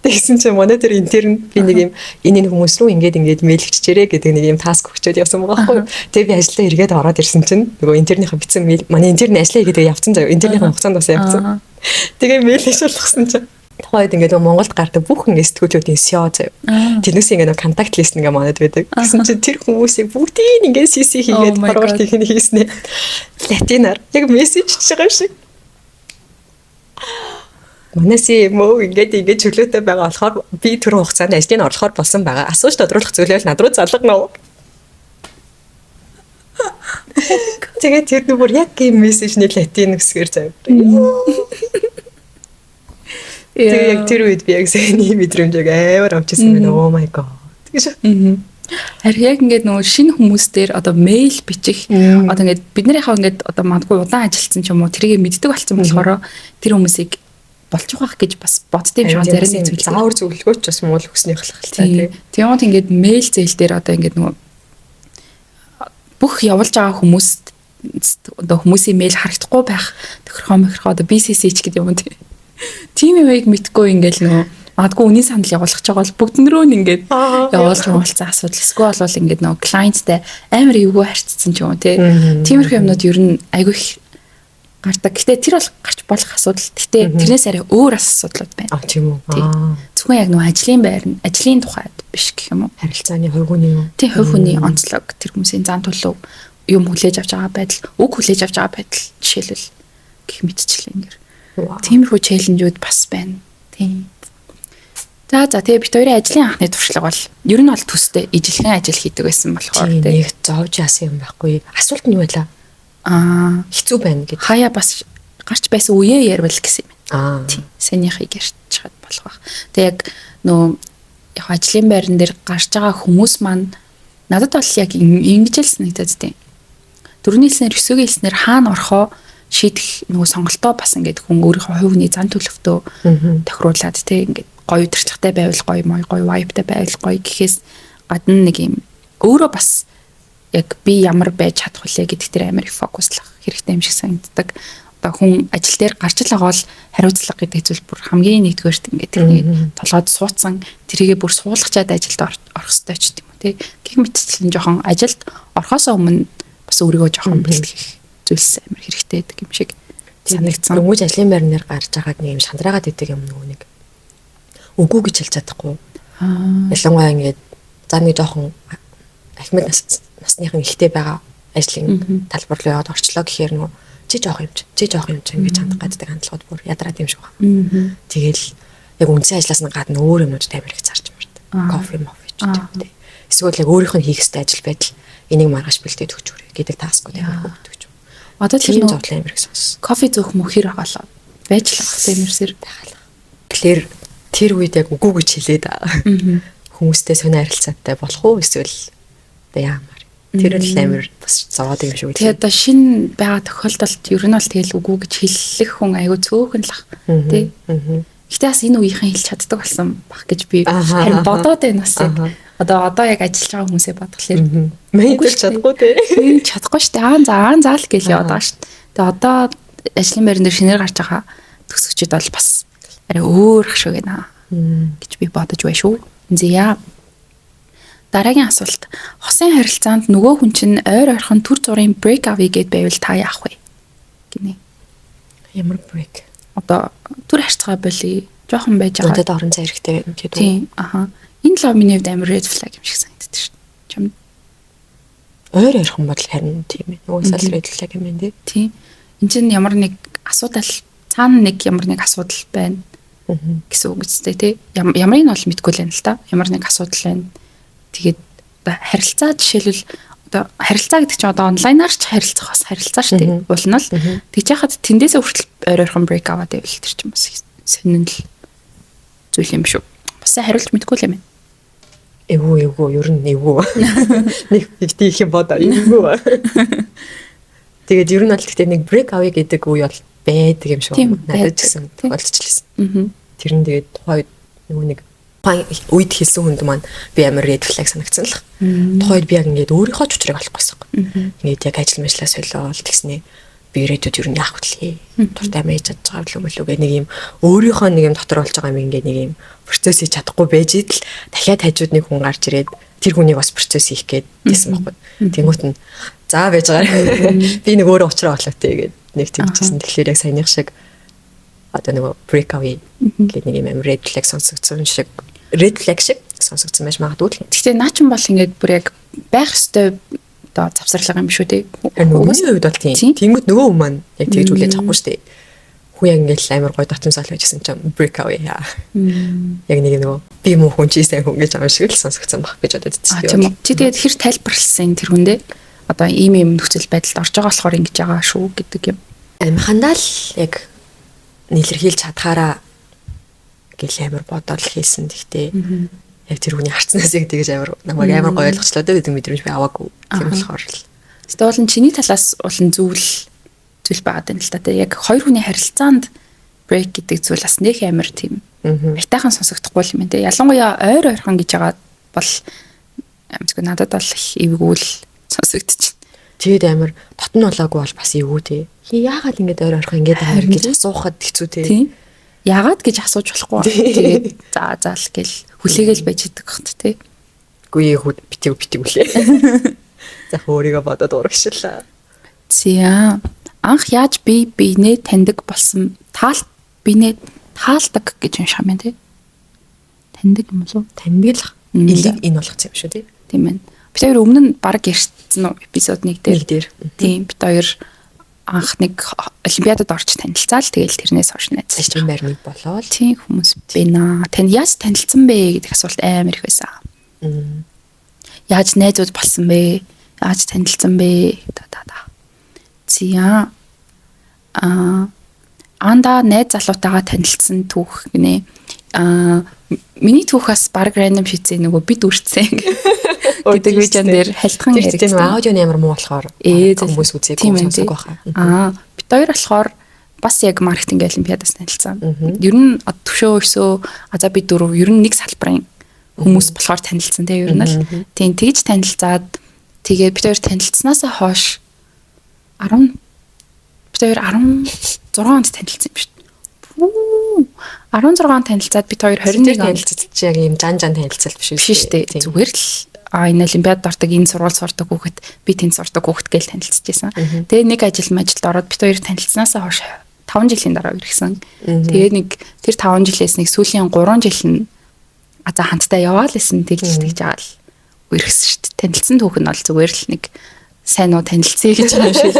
Тэгсэн чинь манай тэр intern би нэг юм энэ хүмүүс рүү ингээд ингээд mail бичээрэй гэдэг нэг юм task өгчөөд явсан байгаа байхгүй. Тэгээ би ажиллаа эргээд ороод ирсэн чинь нөгөө intern ийхээ бичсэн mail манай intern ажиллаа хийгээд явцсан заяа. Intern ийхээ хугацаанд бас явцсан. Тэгээ mail шалгасан чинь тухайд ингээд Монголд гардаг бүх ингээд сэтгүүлүүдийн SEO заяа. Тэрнээс ингээд contact list ингээд манад байдаг. Тэгсэн чинь тэр хүмүүсийг бүгдийг ингээд CC хийгээд forward хийх нь хийснэ. Латинаар яг мессеж чиж байгаа юм шиг. Манай CMO ингээд ингээд чөлөөтэй байгаа болохоор би тэр хугацаанд ажлыг орлохоор болсон байгаа. Асууж тодруулах зүйлэл над руу залгана. Тэгээд тэр нүгөр яг ийм мессежний латин үсгээр заяа. Тэгээ яг тэр үед би яг сэний мэдрэмжийг амар авчихсан байна. Oh my god. Тэгэж. Харин яг ингээд нөгөө шинэ хүмүүс дээр одоо mail бичих одоо ингээд бид нар яхаа ингээд одоо магадгүй удаан ажилласан ч юм уу тэрийг мэддэг болсон болохоор тэр хүмүүсийг болж байгаа гэж бас боддсон юм шиг зарим нэг зүйл заавар зөвлөгөөч бас муу л хүснийх л та тий. Тийм ингээд mail зээл дээр одоо ингээд нөгөө бүх явуулж байгаа хүмүүст одоо хүмүүсийн mail харагдахгүй байх тохирхоо мохирхоо одоо BCC ч гэдэг юм тий. Тийм юмыг мэдгүй ингээл нөгөө магадгүй үнийн санал явуулах гэж байгаа бол бүгднөрөө нь ингээд явуулж явуулсан асуудал. Эсвэл бол ингээд нөгөө клиенттай амар эвгүй харьцсан ч юм уу тий. Тиймэрхүү юмнууд ер нь айгүй их гардаг. Гэтэ тэр бол гарч болох асуудал. Гэтэ тэрнээс арай өөр асуудлууд байна. А тийм үү. Зөвхөн яг нөгөө ажлын байр нь ажлын тухайд биш гэх юм уу? Харилцааны хувь хүний юу? Тийм хувь хүний онцлог, тэр хүмүүсийн зан төлөв, юм хүлээж авч байгаа байдал, үг хүлээж авч байгаа байдал жишээлбэл гэх мэтчлэн ингээд. Тиймэрхүү challenge үүд бас байна. Тийм. За тэгээ бит хоёрын ажлын анхны туршлага бол ер нь бол төстэй ижилхэн ажил хийдэг байсан болохоор тийм нэг зовж яасан юм байхгүй. Асуулт нь юу байлаа? Хэцүү байна гэдэг. Хаяа бас гарч байсан үеэ ярил гэсэн юм. Тийм. Санийхыг ярьчихад болох байх. Тэгээ яг нөө яг ажлын байран дээр гарч байгаа хүмүүс маань надад бол яг ингэж л санагдаад тийм. Дөрөвний хэлснээр, өсөөгийн хэлснээр хаана орохоо шийдэх нөгөө сонголтоо бас ингээд хүн өөрийнхөө хувь хүний зан төлөвтөө тохируулаад те ингээд гоё удирдлагатай байвал гоё мой гоё vibe тай байвал гоё гэхээс гадна нэг юм өөрөө бас яг би ямар байж чадах вүлээ гэдэг дээр амар их focus лах хэрэгтэй юм шиг санагддаг. Одоо хүн ажил дээр гарч л байгаа бол хариуцлага гэдэг зүйл бүр хамгийн нэгдүгээрт ингээд тэрнийг толгойд суудсан тэрийгээ бүр суулгачаад ажилд орох ёстой ч гэдэм үү те. Гэх мэтчлэн жоохон ажилд орохоос өмнө бас өөрийгөө жоохон бэлтгэх зүйлс амар хэрэгтэй гэдэг юм шиг санагдсан. Дөнгөж ажлын байрнаар гарч байгаад нэг юм шандраагаад идэг юм нөгөө нэг үгүй гэж хэлж чадахгүй. Ялангуяа ингээд за нэг жоохон ахмад насныхан ихтэй байгаа ажлын талбар руу яваад орчлоо гэхээр нөгөө чи жоох юм чи, чи жоох юм чи ингэж хандах гаддаг хандлагууд бүр ядраад юм шиг байна. Тэгэл яг үндсэн ажлаас нь гадна өөр юмнууд амар их зарч март. Кофе, мофе ч гэдэг. Эсвэл яг өөрийнх нь хийх ёстой ажил байдал энийг маргааш бэлдээд өгч хүрээ гэдэг task ууд амар өгдөг юм. Одоо тэр зовлон амар их сонс. Кофе зөөх мөхөр байгаа лоо. Байж л ах тийм ерсэр байхал. Тэгэхээр тэр үед яг үгүй гэж хэлээд хүмүүстэй сонио харилцаатай болох уу эсвэл одоо яамаар. Тэр л амар бас зовоод юм шиг үү. Тэгээ одоо шинэ байгаа тохиолдолд ер нь бол тэгэл үгүй гэж хэллэх хүн айгүй цөөхөн л ах тий. Гэтэ бас энэ үеийнхэн хэлж чаддаг болсон баг гэж би харин бодоод байна бас яг. Одоо яг ажиллаж байгаа хүмүүсээ бодглохлоор мэдээж чадахгүй тий. Чадахгүй шүү дээ. Аа заа л гэж яваад байгаа шүү дээ. Тэгээ одоо ажлын байран дээр шинээр гарч байгаа төгсөгчд бол бас арай өөр ах шиг байна гэж би бодож байна шүү. Зя. Дараагийн асуулт. Хосын харилцаанд нөгөө хүн чинь ойр ойрхон төр зургийн break авъя гэд байвал та яах вэ? Гинэ. Ямар break? Одоо төр харьцаа болий. Жохон байж байгаа. Надад орон зай хэрэгтэй гэдэг үү? Тийм. Аха. Энэ л миний хувьд амар red flag юм шиг санагддаг шүү. Чам ойр ойрхон бодол харин тийм ээ. Угаасаа л red flag юм байна тий. Тийм. Энд чинь ямар нэг асуудал цаана нэг ямар нэг асуудал байна гэсэн үг үстэй тий. Ямарыг нь бол мэдгүй л байна л та. Ямар нэг асуудал байна. Тэгээд одоо харилцаа жишээлбэл одоо харилцаа гэдэг чинь одоо онлайнаар ч харилцах бас харилцаа шүү дээ. Уул нь л тэгж яхад тэндээсээ хүртэл ойр ойрхон break аваад байвал тэр чинь бас сонин л зүйл юм шүү. Бас хариулж мэдгүй л юм байна. Эвгүй ер нь эвгүй. Нэг бити их юм бодоо эвгүй. Тэгээд ер нь бол гэхдээ нэг break авъя гэдэг үе бол байдаг юм шиг надад ч гэсэн тохиолдчихлээ. Тэр нь тэгээд тухайн нөгөө нэг тухайн үед хэлсэн хүнд маань би амар red flag санагдсан л. Тухайн үед би яг ингээд өөрийнхөө ч учрыг олохгүйсэн. Ингээд яг ажил мэжлээ солиол тэгснээ би ирээдүйд ер нь яах вэ? Дуртай мэж чадж байгаа юм уу гэх нэг юм өөрийнхөө нэг юм дотор болж байгаа юм ингээд нэг юм процесс хийж чадахгүй байж идэл дахиад хажууд нэг хүн гарч ирээд тэр хүнийг бас процесс хийх гээд байсан байхгүй. Тэнгүүт нь за байж байгаа. Би нэг өөрөө учраа олоо тэ гээд нэг тэгжсэн. Тэгэхээр яг саяных шиг одоо нөгөө break away гэдэг нэг юм амар red flag сонсогдсон шиг red flag шиг сонсогдсон байж магадгүй л. Гэхдээ наа чин бол ингээд бүр яг байх ёстой одоо завсарлага юм шүү дээ. Хүний хувьд бол тийм. Тэнгүүт нөгөө хүн маань яг тэгж хүлээж авахгүй шүү дээ. Хүн яг ингээд амар гоё дотомсоол байжсэн чинь break away яа. Яг нэг нөгөө би муу хүн чи сайн хүн гэж юм шиг л сонсогдсон баг гэж бодод тийм. Тийм үү. Чи тэгээд хэр тайлбарласан тэр хүндээ одоо ийм ийм нөхцөл байдалд орж байгаа болохоор ингэж байгаа шүү гэдэг юм. Амхандаа л яг нэлэрхийлж чадхаараа гэл амар бодоол хийсэн. Гэхдээ яг тэр хүний харцнаас яг тэгэж амар намайг амар гоё ойлгочлоо гэдэг мэдрэмж би аваагүй. Тийм болохоор л. Тэгвэл бол чиний талаас бол зүйл зүйл байгаад байна л та. Тэг яг хоёр хүний харилцаанд break гэдэг зүйл бас нэх амар тийм аятайхан сонсогдохгүй юм байна те. Ялангуяа ойр ойрхон гэж байгаа бол амжгүй надад бол их эвгүй л сонсогдчих. Тэгээд амар дотн болоогүй бол бас эвгүй те. Яагаад ингэж ойр ойрхон ингэж амар гэж асуухад хэцүү те. Тийм. Яагаад гэж асууж болохгүй. Тэгээд за заал гэл хүлээгээл байж идэг хат те. Үгүй битэг битэг үлээ. За өөрийгөө бодоод урагшлаа. Зя. Анх яаж би биенээ таньдаг болсон таал биенээ таалдаг гэж унших юм байна те. Таньдаг юм болов? Таньдаг л элийг энэ болгоцсон юм шүү те. Тийм байна. Бид хоёр өмнө нь баг ярьсан уу эпизод 1 дээр. 1 дээр. Тийм бид хоёр анх нэг олимпиадад орж танилцаал тэгэл тэрнээс хойш найзлаж байгаа. Байр нэг болоод. Тийм хүмүүс байна. Тань яаж танилцсан бэ гэдэг асуулт амар их байсан. Яаж найзууд болсон бэ? Яаж танилцсан бэ? Та та та. Зя. Аа анда найз залуутайгаа танилцсан түүх гинэ. Аа миний түүхээс баг random шийдсэн нөгөө бид үрцсэн гэдэг видеон дээр халтхан яригдсан. Тэр аудио амар муу болохоор хүмүүс үзээгүй сонсоогүй баха. Аа бид хоёр болохоор бас яг маркетинг олимпиадаас танилцсан. Ер нь төвшөө өсөө аза бид дөрөв ер нь нэг салбарын хүмүүс болохоор танилцсан те ер нь л. Тийм тэгж танилцаад тэгээд бид хоёр танилцснаасаа хойш 10 бид хоёр 16 онд танилцсан юм шүү дээ. 16 онд танилцаад бид хоёр 21 онд танилцсан чи яг ийм жан жан танилцалт биш үү? Шүү дээ. Зүгээр л энэ олимпиадад ордог, энэ сургууль сурдаг хүүхэд, би тэнд сурдаг хүүхэд гэж танилцчихсан. Тэгээ нэг ажил мажилд ороод бид хоёр танилцснаасаа хойш 5 жилийн дараа иргэсэн. Тэгээ нэг тэр 5 жилээс нэг сүүлийн 3 жил нь аза хамтдаа яваал исэн тэгж тэгж байгаа л үерхсэн шүү дээ. Танилцсан түүх нь бол зүгээр л нэг сайн уу танилцъя гэж байгаа юм шиг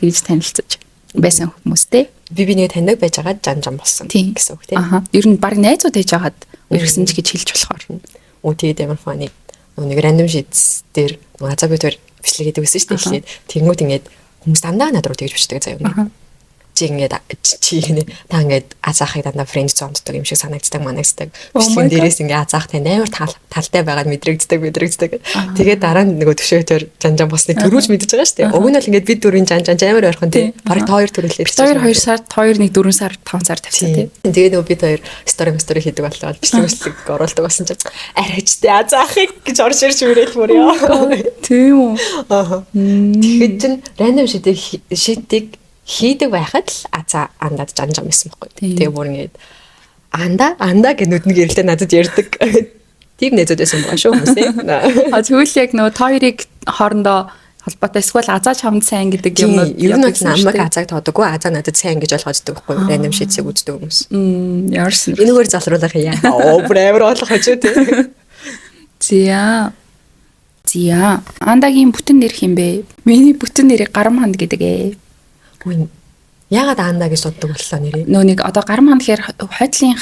тэгж танилцаж байсан хүмүүстэй. Би бинийг таньдаг байж байгаа жан жан болсон гэсэн үг тийм. Аха. Ер нь баг найзууд байж байгаад үерхсэн ч гэж хэлж болохоор. Үу тэгээд амар funny. Нэг random sheets дээр азаа би тэр бичлэг хийдэг байсан шүү дээ. Тэгэнгүүт ингээд хүмүүс дандаа над руу тэгж бичдэг заяа. Чи ингээд чи гинэ та ингээд Азаахыг дандаа friend zone-ддаг юм шиг санагддаг манагддаг. Oh my Бичлэгэн дээрээс ингээд Азаах тань амар талтай байгаад мэдрэгддэг. Тэгээд дараа нь нөгөө төвшөөтөр жан жан босныг төрүүлж мэдэж байгаа шүү дээ. Уг нь бол ингээд бид дөрвийн жан жан амар ойрхон тий. Бараг та хоёр төрүүлээ. Бид хоёр 2 сар, хоёр нэг 4 сар, 5 сар тавьсан тий. Тэгээд нөгөө бид хоёр story хийдэг боллоо. Бичлэг оруулдаг болсон чинь арайчтай Азаахыг гэж орж ирж үрэл бүр яа. Тийм үү. Аа. Тэгэхэд чин random shit-ийг хийдэг байхад л Азаа андаад жан жан байсан байхгүй. Тэгээ бүр ингээд анда анда гэх нүдний гэрэлтэй надад ярьдаг. Тийм нэзүүд байсан байгаа шүү хүмүүсээ. А тэгвэл яг нөгөө та хоёрыг хоорондоо холбоотой эсвэл Азаа чамд сайн гэдэг юмнууд Ер нь бол намайг Азааг тоодоггүй, Азаа надад сайн гэж ойлгооддаг байхгүй. Random shit-ийг үздэг хүмүүс. Яарсан. Энэгээр залруулах яа. Оо бүр амар болох хожуу тий. Зя. Зя. Андагийн бүтэн нэр хэм бэ? Миний бүтэн нэрийг Гарам ханд гэдэг ээ. Үгүй. Яагаад Анда гэж дууддаг боллоо нэрээ? Нөө нэг одоо Гарам ханд гэхээр хойдлын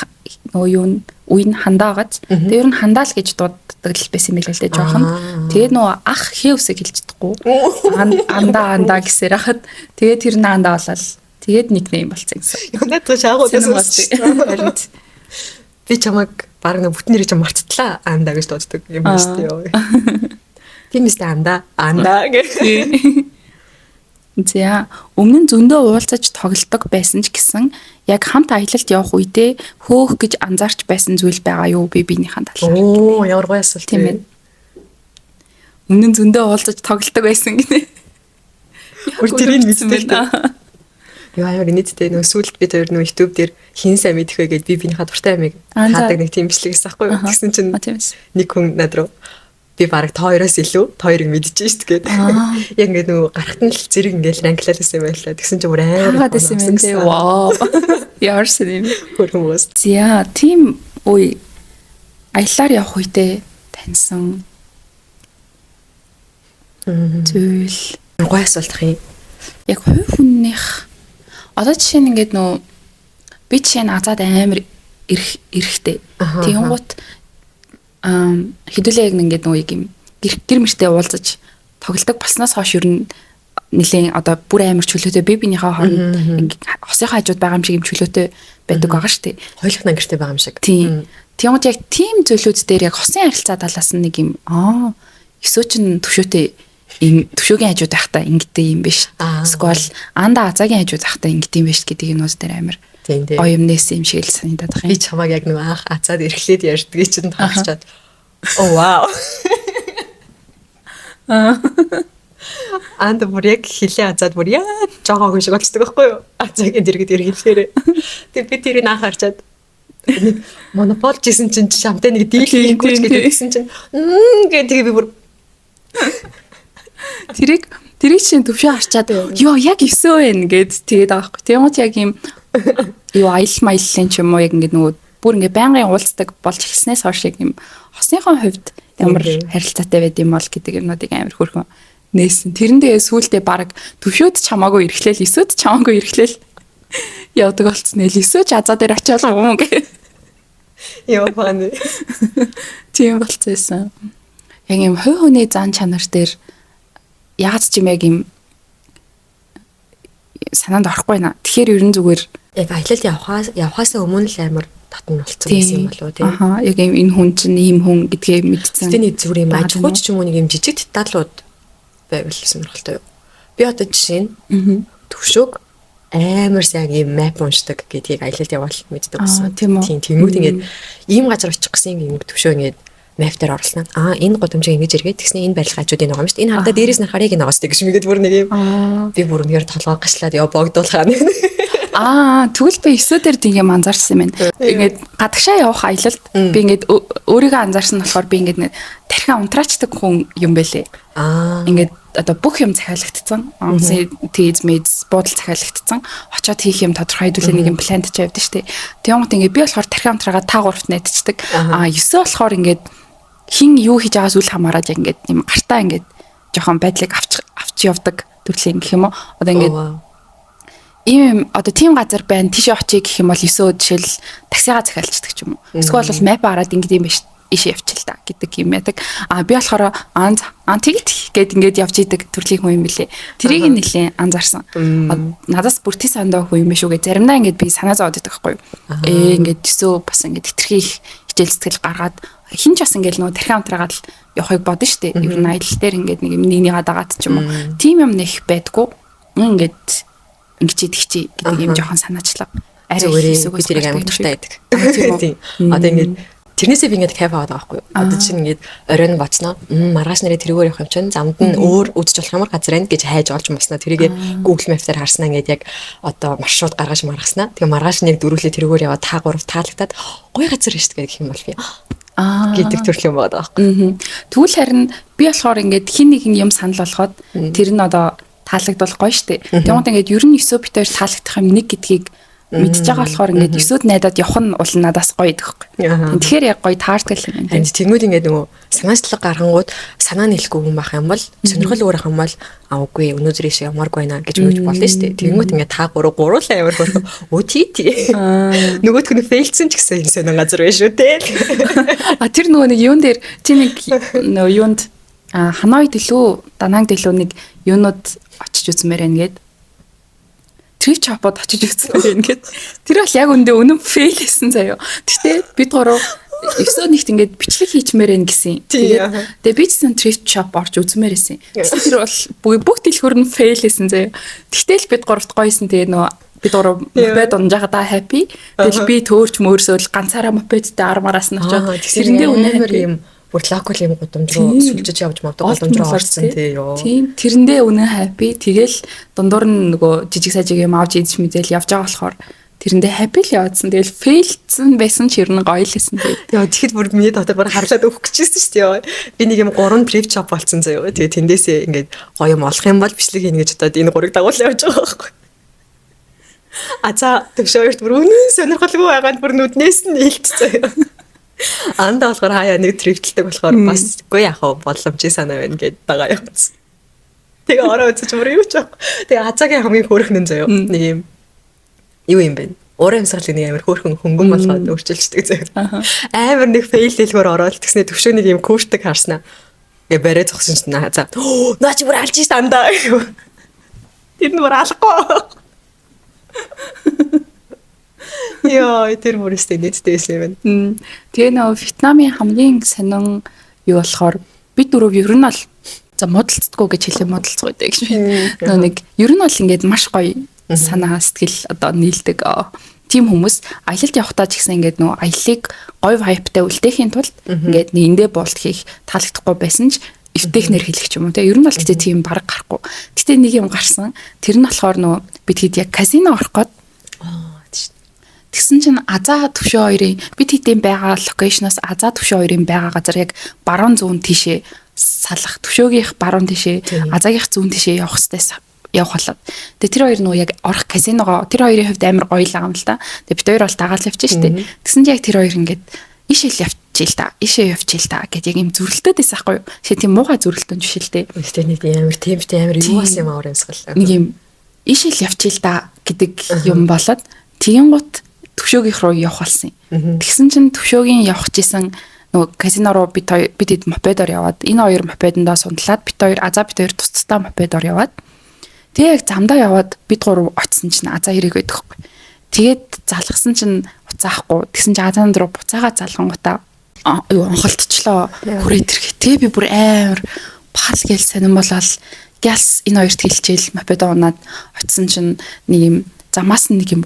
нөгөө юу н үе нь хандаа гац. Тэгээ ер нь хандаа л гэж дууддаг л байсан юм билээ л дээ жоохон. Тэгээд нөгөө ах хээ үсэг хэлж чадахгүй. Андаа андаа гэсээр хахад тэгээд тэр нь андаа болол тэгээд nickname болцсон гэсэн. Надад шаагууд байсан. Би чамайг баг нэг бүтэн нэрийг чам марттлаа андаа гэж дууддаг юм байна шүү дээ. Тийм үстэй андаа андаа гэх. За өмнө нь зөндөө уулзаж тоглодог байсан ч гэсэн яг хамт аялалд явах үедээ хөөх гэж анзаарч байсан зүйл байгаа юу би биенийхэн талаар. Оо ямар гоё асуулт тийм ээ. Өмнө нь зөндөө уулзаж тоглодог байсан гинэ. Бүр тэрийг мэддэг л. Юу амар нийтдээ нөгөө сүүлд би тэр нөгөө YouTube дээр хин сайн мэдэх вэ гэдээ би биенийхээ дуртай амиг хаадаг нэг тийм бичлэг гэсэн аахгүй юу. Тэгсэн чинь нэг хүн над руу би бараг та хоёроос илүү та хоёрыг мэдчихэж шít гээд. Яг ингээд нөгөө гарахт нь л зэрэг ингээд ранглал байсан юм байлаа. Тэгсэн чинь бүр амар хаагаад байсан юм тий. Вау. Яарсан юм. Хөрхөн бос. За тийм үе аяллаар явах үедээ таньсан зүйл. Гой асуулт юм. Яг хувь хүннийх одоо жишээ нь ингээд нөө би жишээ нь Азаад амар эрэхтэй. Тэгэнгუут хэдүүлээ яг ингээд нөгөө юм гэр мөртөө уулзаж тоглодог болсноос хойш ер нь нэлээд одоо бүр амар чөлөөтэй би биенийхээ хооронд хосынхаа хажууд байгаа юм шиг юм чөлөөтэй байдаг байгаа шүү дээ. Хоёулах нь гэртээ байгаа юм шиг. Тийм. Тэгмээд яг тийм зүйлүүд дээр яг хосын харилцаа талаас нь нэг юм өсөө чин төвшөөтэй төвшөөгийн хажууд байхдаа ингэдэг юм биш. Эсвэл анда Азаагийн хажууд байхдаа ингэдэг юм биш гэдэг юмнууд дээр амар гоё юм нээсэн юм шиг л санагдаад байгаа юм. Би чамайг яг нэг анх Азаад эрхлээд ярьдгийг чинь таарчаад оо вау. Анда бүр яг хилээ Азаад бүр яа жоохон хүн шиг болцдог байхгүй юу? Азаагийн дэргэд эргэлээрээ. Тэр би тэрийг анх харчаад нэг монополь жисэн чинь чамтай нэг дийл хийхгүй ч гэдэг гэсэн чинь гээ тэгээ би бүр тэрийг чинь төвшөө харчаад ёо яг өсөө байна гэд тэгээд байгаа байхгүй. Тэгмээд яг юм юу аялал маяллын ч юм уу яг ингээд нөгөө бүр ингээд байнгын уулздаг болж эхэлснээс хойш яг юм хосныхон хувьд ямар харилцаатай байд юм бол гэдэг юмнуудыг амар хөөрхөн нээсэн. Тэрэн дээр сүүлдээ баг төвшөөд ч хамаагүй эрхлээл, өсөөд ч хамаагүй эрхлээл явдаг болцсон. Эл өсөөч Азаа дээр очиад юм гэ. Яа фаны. Тийм болцсон. Яг юм хувь хүний зан чанар дээр яагаад ч юм яг юм санаанд орохгүй байна. Тэгэхээр ер нь зүгээр яг аялалд явахаас өмнө л амар татна болцсон байсан юм болов уу тийм. Аха яг юм энэ хүн чинь ийм хүн гэдгээ мэдсэн. Гэтэ нэг зүгээр юм аж ахуйч ч юм уу нэг юм жижиг деталлууд байвал сонирхолтой юу. Би одоо жишээ нь төвшөөг амар сайн ийм map уншдаг гэдгийг аялалд явбал мэддэг болсон. Тийм тэнгууд ингээд ийм газар очих гэсэн юм төвшөө ингээд map дээр оруулснаа. Энэ гудамжийг ингэж эргээд тэгснэ энэ барилга хажууд энэ байгаа юм шүү дээ. Энэ хардаа дээрээс нь харахаар яг энэ байгаа шүү дээ гэж мэгээд бүр нэг юм. Би бүр үнээр толгой гашлаад ёо богдуулахаа. Тэгвэл би өсөө дээр тийм юм анзаарсан юм байна. Ингээд гадагшаа явах аялалд би ингээд өөрийгөө анзаарсан болохоор би ингээд тархиа унтраачдаг хүн юм бэлээ. Ингээд одоо бүх юм захиалагдсан. Онцны тийз мэз буудал захиалагдсан. Очоод хийх юм тодорхой хэдүүлээ нэг юм план тавьж явдсан шүү дээ. Тэгмээд ингээд би болохоор тархиа унтраагаа та гуравт найдчихдаг. Өсөө болохоор ингээд хин юу хийж байгаас үл хамааран яг ингээд юм гартаа ингээд жоохон байдлыг авч явдаг төрлийн гэх юм уу. Одоо ингээд ийм одоо тийм газар байна тийшээ очие гэх юм бол өсөө жишээл таксигаа захиалцдаг ч юм уу. Эсвэл бол map хараад ингээд юм биш. Ийшээ явчих л да гэдэг юм яадаг. А би болохоор аа тэгт гэд ингээд явж идэг төрлийн хүн юм билээ. Тэрийг нэлээ анзаарсан. Надаас бүр тис ондоо хүн юм биш үү гэж заримдаа ингээд би санаа зовоод идэг байхгүй юу. Ингээд төсөө бас ингээд хэтэрхий их хичээл зүтгэл гаргаад хин ч бас ингээд нөгөө тархин амтраагаад л явахыг бодно штэ. Ер нь аялал дээр ингээд нэг юм нэгнийгаа дагаад ч юм уу. Тим юм нэх байдгүй. Ингээд ингэж идэх чи гэдэг юм жоохон санаачлага. Арай би тэрийг амар дуртай байдаг. Тийм. Одоо ингээд тэрнээсээ би ингээд кайф аваад байгаа байхгүй юу. Одоо чинь ингээд оройн боцноо. Маргааш нэрээ тэрүүгээр явах юм чинь замд нь өөр үзэж болох ямар газар байна гэж хайж олж мосноо. Тэрийгээ Google Maps дээр харснаа ингээд яг одоо маршрут гаргаж маргаснаа. Тэгээ маргааш нь яг дөрүлээ тэрүүгээр яваад та гурав таалагдаад гоё газар шүү дээ гэх юм бол би гэдэг төрлийн юм байгаа байхгүй. Тэгвэл харин би болохоор ингээд хин нэгэн юм санал болгоход тэр нь одоо таалагдвал гоё штэ. Тэгмээд ингээд ер нь 9 бит хоёр таалагдах юм нэг гэдгийг мэдж байгаа болохоор ингээд 9-д найдаад явах нь уул надаас гоё идэх байхгүй. Тэгэхээр яг гоё таардаг юм байна. Тэнгүүд ингээд нөгөө санаачлаг гаргангууд санаа нийлэхгүй хүн байх юм бол сонирхол өөр ах юм бол а үгүй өнөөдөр ийш ямааргүй байна гэж өгч болно шүү дээ. Тэнгүүд ингээд та гурав гуруулаа амар хөрхөө өө тий тий. Нөгөөх нь фейлцэн ч гэсэн энэ сонин газар байна шүү дээ. А тэр нөгөө нэг юун дээр чи нэг нөгөө юунд Ханой дэлүү Дананг дэлүү нэг юунууд очиж үзмээр байна гээд thrift shop-од очиж үзмээр байна гээд тэр бол яг үндэ үнэн fail хийсэн заяо. Гэтэ бид гурав 9-д нэгт ингээд бичлэг хийчмээр байна гэсэн. Тэгээд тэгээ би ч гэсэн thrift shop орж үзмээр байсан. Тэгсэн тэр бол бүх дэлгүүр нь fail хийсэн заяо. Тэгтэл бид гуравт гоёсэн. Тэгээ нөгөө бид гурав мопед унжаахадаа happy. Тэгэл би төөрч мөөрсөөл ганцаараа мопедтэй армаараас нь очиод тэрэндээ үнэн юм бүр локал юм гудамж руу сүлжиж явж магадгүй гудамж руу орсон тий ёо. Тийм тэрэндээ үнэн happy. Тэгэл дундуур нь нөгөө жижиг сажиг юм авч идэж мэдэл явж байгаа болохоор тэрэндээ happy л яваадсан. Тэгэл fail-дсэн байсан ч ер нь гоё л байсан тий. Яа тэгэхэд бүр миний дотор бүр харлаад өгөх гэжсэн шүү дээ ёо. Би нэг юм 3 thrift shop болцсон заяа. Тэгээ тэндээсээ ингээд гоё юм олох юм бол бичлэг хийнэ гэж бодоод энэ гурыг дагуул явж байгаа байхгүй. А за төвшөө хоёрт бүр үнэн сонирхолгүй байгаа нь бүр нүднээс нь нийлт заяа. Анда болохоор хаяа нэг thrift-лдэг болохоор бас үгүй яах вэ боломжийн санаа байна гэд дагаа явцсан. Тэгээ ороо үзэж бүр юу ч аахгүй. Тэгээ Азагийн хамгийн хөөрхөн нь заяа. Нэг юм юу юм бэ? Уурын амьсгалыг нэг амар хөөрхөн хөнгөн болгоод өөрчилждэг заяа. Амар нэг fail дэлгүүр ороод тэгснэ төвшөө нэг юм куртэг харснаа. Ингээ барай зогсон чинь за наа чи бүр алж ш дандаа. Тэр нь бүр алахгүй. Йоо, тэр бүр өстэй нийтдээ байсан юм байна. Тэгээ нөө Вьетнамын хамгийн сонин юу болохоор бид дөрөв ер нь бол за муудалцдаггүй гэж хэлээ муудалцгүй дээ гэж. Нөө нэг ер нь бол ингээд маш гоё санаа сэтгэл одоо нийлдэг тийм хүмүүс аялалд явахдаа ч гэсэн ингээд нөө аяллыг гоё vibe-тай үлдээхийн тулд ингээд нэгэндээ буулт хийх таалагдахгүй байсан ч эвтэйхнэр хэлэх ч юм уу те. Ер нь бол гэтээ тийм бараг гарахгүй. Гэтээ нэг юм гарсан. Тэр нь болохоор нөө бид хэд яг казино орох гээд тэгсэн чинь Азаа төвшөө хоёрын бид хэдийн байгаа location-оос Азаа төвшөө хоёрын байгаа газар яг баруун зүүн тийшээ салах төвшөөгийнх баруун тийшээ Азаагийнх зүүн тийшээ явах хэвээр явах болоод. Тэгээ тэр хоёр нөө яг орох казиногоо тэр хоёрын хувьд амар гоё л байгаа юм л та. Тэгээ бид хоёр бол дагаал явчих штэ. Тэгсэн чинь яг тэр хоёр ингээд ийшээ л явчих л та. Ийшээ явчих л та гэд яг юм зүрэлтээд байсан байхгүй юу. Тэгэхээр тийм муухай зүрэлтэн биш л дээ. Гэтэ нэг амар темптэй амар юу бас юм аур амьсгал. Нэг юм ийшээ л явчих л та гэдэг юм болоод тэгин гут төвшөөгийнх руу явах болсон юм. Тэгсэн чинь төвшөөгийн явах гэсэн нөгөө казино руу бид хэд мопедоор яваад энэ хоёр мопедондоо сундлаад бид хоёр Азаа бид хоёр тусдаа мопедоор яваад тэгээ яг замдаа яваад бид гурав очисон чинь Азаа хэрэг байдаг хгүй. Тэгээд залгасан чинь уцаахгүй. Тэгсэн чинь Азаан руу буцаагаа залгангуудаа юу онхолтчлоо хүрээ тэрхэ. Тэгээ би бүр амар пал гээл сонирн болоод гялс энэ хоёрт хэлчихэл мопедоо унаад очисон чинь нэг юм замаас нэг юм